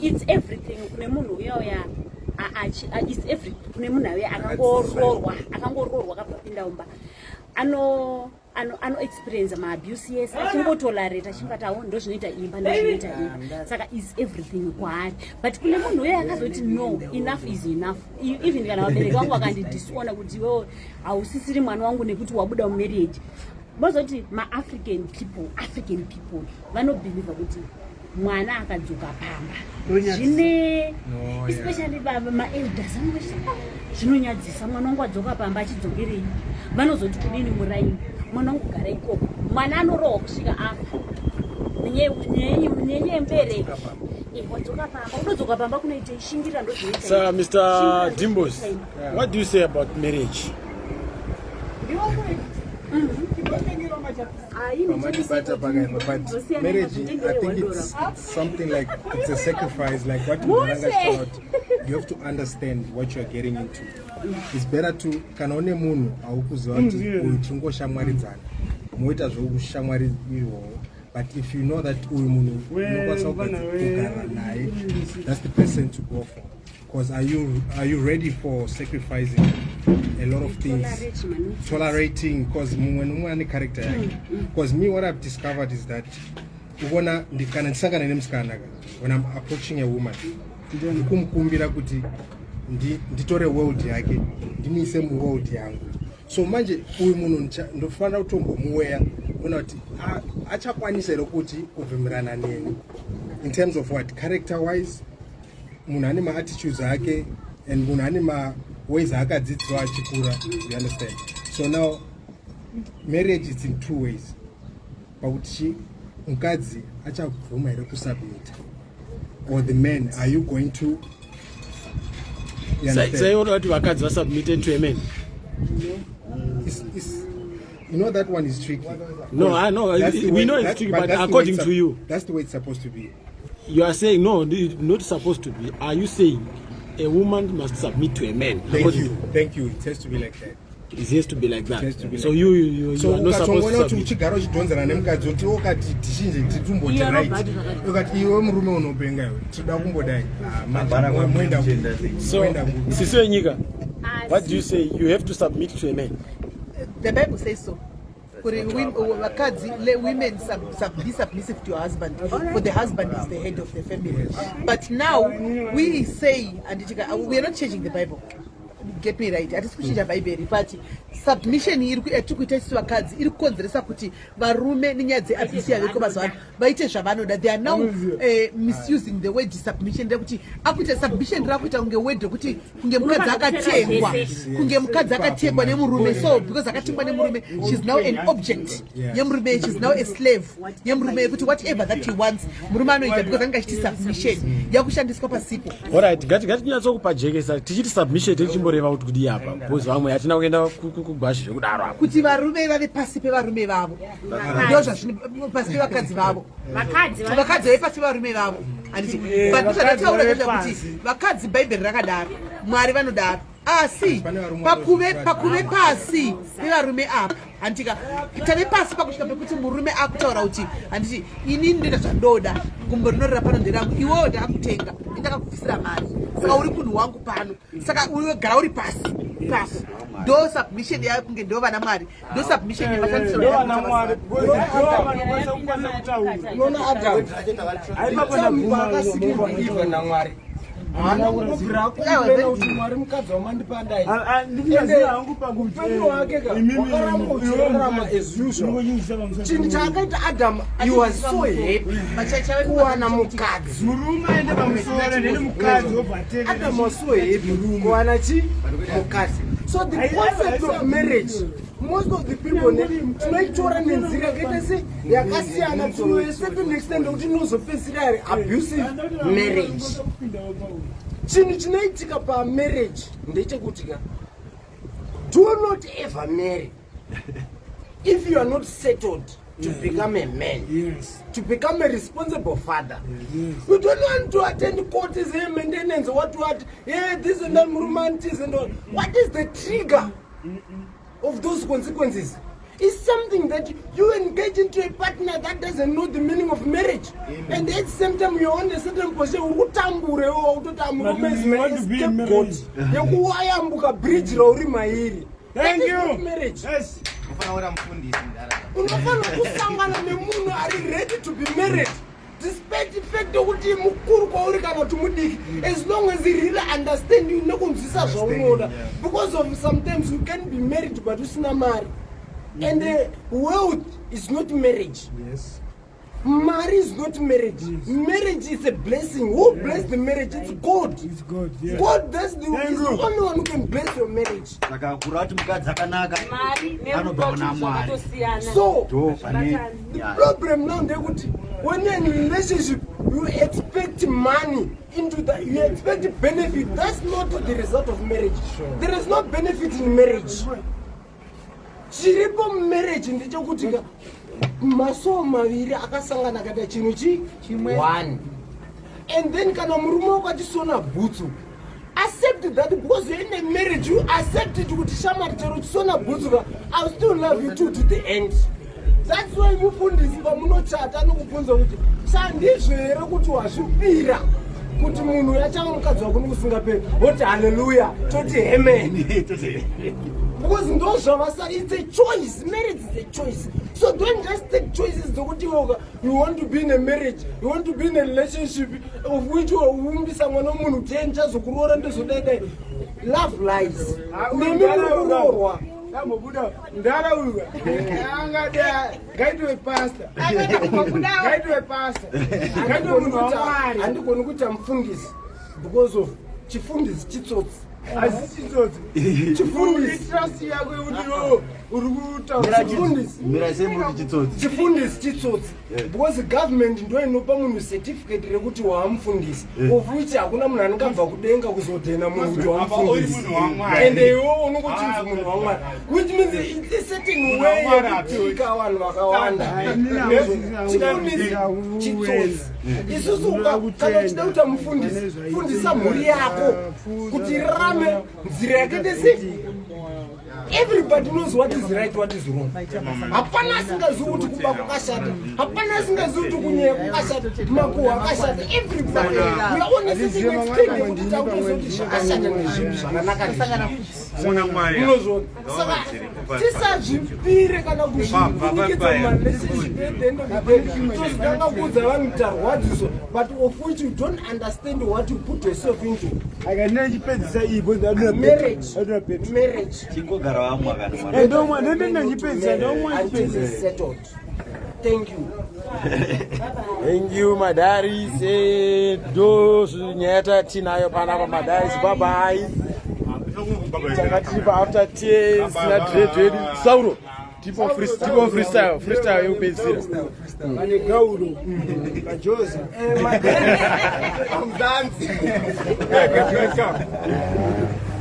It's everything kune munhu uya uya it's everything kune munhu uya akangoroorwa akabva pinda mumba, ano experience maabuse yes, achingotolerate, achingoti awo ndo zvinoita imba, ndo zvinoita imba, saka is everything kwaari. But kune munhu uya akazoti no, enough is enough. Even kana vabereki vangu vakandidisona kuti iwewe hausisiri mwana wangu nekuti wabuda mumarriage, vozoti maAfrican people, African people vanobhilivha kuti mwana akadzoka pamba Ndonyadzisa. zvine No, yeah. especially baba maelders anongoti, "Ah, zvinonyadzisa, mwana wangu adzoka pamba achidzokerei, vanozoti kudini muraini, mwana wangu gara ikoko." Mwana anorohwa kusvika afa nenyaya yemubereki. Wadzoka pamba, unodzoka pamba kunoitei? Shingira, ndozvinoita So imba. Mr. Shingira, Dimbos, ndozvinoita imba. what do you say about marriage? Pamatibata pakaimba, but marriage, I think it's something like it's a sacrifice, like what Muranga taught. You have to understand what you are getting into. It's better to, kana une munhu aukuziva kuti uyu tingoshamwaridzana, moita zvokushamwari ihwohwo, but if you know that uyu munhu unokwanisa kugara naye, that's the person to go for, because are you ready for sacrificing a lot of things? Tolerate manonsense. Tolerating, because mumwe nomumwe ane character yake. Because me, what I've discovered is that ubona kana ndisangana nemusikana ka, when I'm approaching a woman, ndikumukumbira kuti nditore world yake ndimuise muworld yangu. So manje uyu munhu ndofanira kutombomuweya kuona kuti achakwanisa here kuti kubvumirana neni in terms of what, character wise, munhu ane maattitudes ake and munhu ane maways aakadzidziswa achikura, you understand? So now marriage is in two ways, pakuti chi mukadzi achabvuma here kusubmita, or the man, are you going to, you understand? Saiona kuti vakadzi vasubmitted to a man? You know that one is tricky. No, I know. That's the We know it's tricky, but that's the way according it's to you. That's the way it's supposed to be. You are saying no, not supposed to be. Are you saying a woman must submit to a man? Thank According you. to- Thank you. It has to be like that. It has to be like that. It has to be So like you So are not supposed ukatongoona to kuti submit. uchigara uchidhonzana nemukadzi kuti ukati tichinje titumboti Iye right, anobhadhara zvakadai. ukati iwe murume unopenga iwe, tinoda kumbodai. Ah, manje Hapana moenda kwamunoenda. So, moenda kupi? Sisi wenyika, what do you say? You have to submit to a man. The Bible says so. Kuti vakadzi, women be submissive to your husband, for the husband is the head of the family. But now we say, and we are not changing the Bible, get me right, hatisi kuchinja Bhaibheri, but submission iri yatiri kuita isusu vakadzi iri kukonzeresa kuti varume nenyaya dzeabuse yaveko mazuva ano vaite zvavanoda. They are now misusing the word submission, rekuti akuita submission rakuita kunge word rekuti kunge mukadzi akatengwa, kunge mukadzi akatengwa nemurume. So because akatengwa nemurume, she's now an object yemurume, she's now a slave yemurume, yekuti whatever that he wants murume anoita, because anenge achiti submission yakushandiswa pasipo. Alright, ngatinyatso tichiti submission tichimboreva kuti kudii apa, because vamwe hatina kuenda kugwasha zvekudaro apa. Kuti varume vave pasi pevarume vavo, ndo zvazvino, pasi pevakadzi vavo. Vakadzi Vakadzi vave pasi pevarume vavo, handiti? But Vakadzi zvandataura vave ndezvekuti pasi. vakadzi, Bhaibheri rakadaro, Mwari vanodaro. Asi pakuve pakuve pasi pevarume apa, handitika tave pasi pakusvika pekuti murume akutaura kuti, handiti, inini ndoita zvandoda, gumbo rinorira pano nderangu, iwewo ndakakutenga, indakakubvisira mari, saka uri munhu wangu pano, saka ugara uri pasi ipapo. Ndo submission yayo, kunge ndo vana Mwari, ndo submission yemashandisiro. Unoona, Adamu paakasikirwa Eva naMwari, haana kungobvira akomplena kuti, "Mwari, mukadzi wamandipa ndai." Upenyu hwake ka wakaramba uchirarama as usual. Chinhu chaakaita Adam, he was so happy kuwana mukadzi. Murume aende pamusoro neni mukadzi wobva atevera. Adam was so happy kuwana chi mukadzi. So the concept of marriage, most of the people tinoitora nenzira yakaita se yakasiyana to a certain extent yekuti inozopedzisira iri abusive marriage. Chinhu chinoitika pamarriage ndechekuti ka, do not ever marry if you are not settled to become a man, to become a responsible father. You don't want to attend court, say maintenance, what, yeah, this and that, murume and all. What is the trigger of those consequences? Is something that you engage into a partner that doesn't know the meaning of marriage, and at the same time you're on a certain position, uri kutambura iwe, wautoti murume is But you my want to be in scapegoat marriage. yekuwayambuka bridge rauri mairi. That Thank is you. not marriage. Yes. Unofanira kuita mufundisi, mudhara. Unofanira kusangana nemunhu ari ready to be married, despite the fact yokuti mukuru kwauri kana kuti mudiki, as long as he really understand you nekunzwisa zvaunoda, because of sometimes you can be married but usina mari, and wealth is not marriage. Mari is not marriage. Marriage is a blessing. Who bless the marriage? It's God. It's God, yes. God, that's the, Thank is the you. only one who can bless your marriage. Saka kureva kuti mukadzi akanaka Mari anobva kuna Mwari. zvakatosiyana. So Ndo pane the problem now ndekuti when you're in a relationship, you expect money into the, you expect benefit. That's not the result of marriage. There is no benefit in marriage. Chiripo mumarriage ndechekuti ka masoul maviri akasangana akaita chinhu chi one. And then kana murume wakatisona bhutsu, accept that, because you're in a marriage, you accept it kuti, shamari, chero chisona bhutsu ka, I still love you to the end. That's why mufundisi pamunochata anokubvunza kuti, sandizvo here kuti wazvipira kuti munhu achava mukadzi wako nokusingaperi? Woti haleluya, toti amen, because ndo zvavasari. It's a choice. Marriage is a choice, so don't just take choices dzokuti iwoka you want to be in a marriage, you want to be in a relationship of which waumbisa mwana wemunhu kuti ndichazokuroora, ndozodai. Love lies. Nemi muri kuroorwa. Ndambobuda mudhara uyu angade ngaitwe pastor, ngaitwe pastor, ngaitwe munhu waMwari. Handigoni kuita mufundisi because of chifundisi chitsotsi. Asi chitsotsi. Chifundisi. Trust yako yekuti iwewe uri kutaura. Chifundisi. Mira sei muri chitsotsi? Chifundisi chitsotsi because government ndo inopa munhu certificate rekuti waamufundisi, of which hakuna munhu anongabva kudenga kuzodhena munhu kuti Apa uri waamufundisi. munhu waMwari. Ende iwewe unongochinzi munhu waMwari, which means it's a certain Munhu way waMwari. yekutika vanhu vakawanda. Chifundisi chitsotsi. Isusu kana uchida kuita mufundisi, fundisa mhuri yako kuti irarame nzira yakaita sei. Everybody knows what is right, what is wrong. Hapana asingazivi kuti kuba kwakashata, hapana asingazivi kuti kunyeya kwakashata, makuhwa akashata. Everybody, we are on a certain extent yekuti takutoziva kuti zvakashata ndezvipi, zvakanaka ndezvipi. Muna Mwari. Unozviona, saka tisazvipire kana kuzvifunikidza mumarelationship. At the end of the day tozotanga kuudza vanhu tarwadziswa, but of which you don't understand what you put yourself into. Akandinachipedzisa iyi. Marriage, marriage. Chingogara wamwa kana mwana. Ndomwa, ndendinachipedzisa, ndomwa. Until it's settled. Thank you. Thank you, madaris. Ndo nyaya tatinayo panapa, madaris. Bye bye. Tanga tiri paafter tears nadred wedu Sauro. Tipo freestyle, freestyle yekupedzisira. Vane gauro kajoza. Mzansi.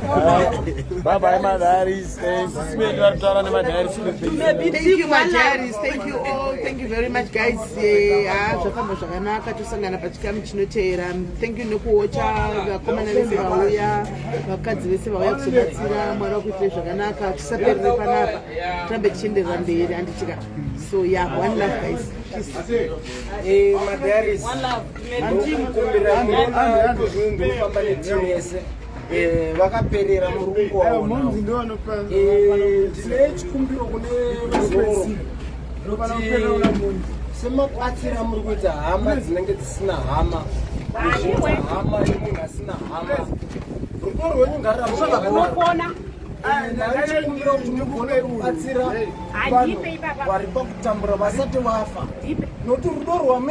Bye bye madiaries. Sisi vedu vari kutaura nemadiaries. Thank you madiaries, thank you all, thank you very much guys. Ha, zvafamba zvakanaka, tosangana pachikamu chinoteera. Thank you nekuocha vakomana vese vauya, vakadzi vese vauya kuzobatsira. Mwari wakuitire zvakanaka, tisaperere panapa, tirambe tichienderera mberi, handitika? So yeah, one love guys, peace. Madiaries, ndokukumbira ndofamba netimu yese. Vakaperera muri kungovaona. Ndine chikumbiro kune vazoro kuti semabatsira muri kuita hama dzinenge dzisina hama, kuzviita hama yemunhu asina hama, rudo rwenyu Unopona. ngararambachikumbira kuti mugone kubatsira vanhu vari pakutambura vasati vafa, nokuti rudo rwame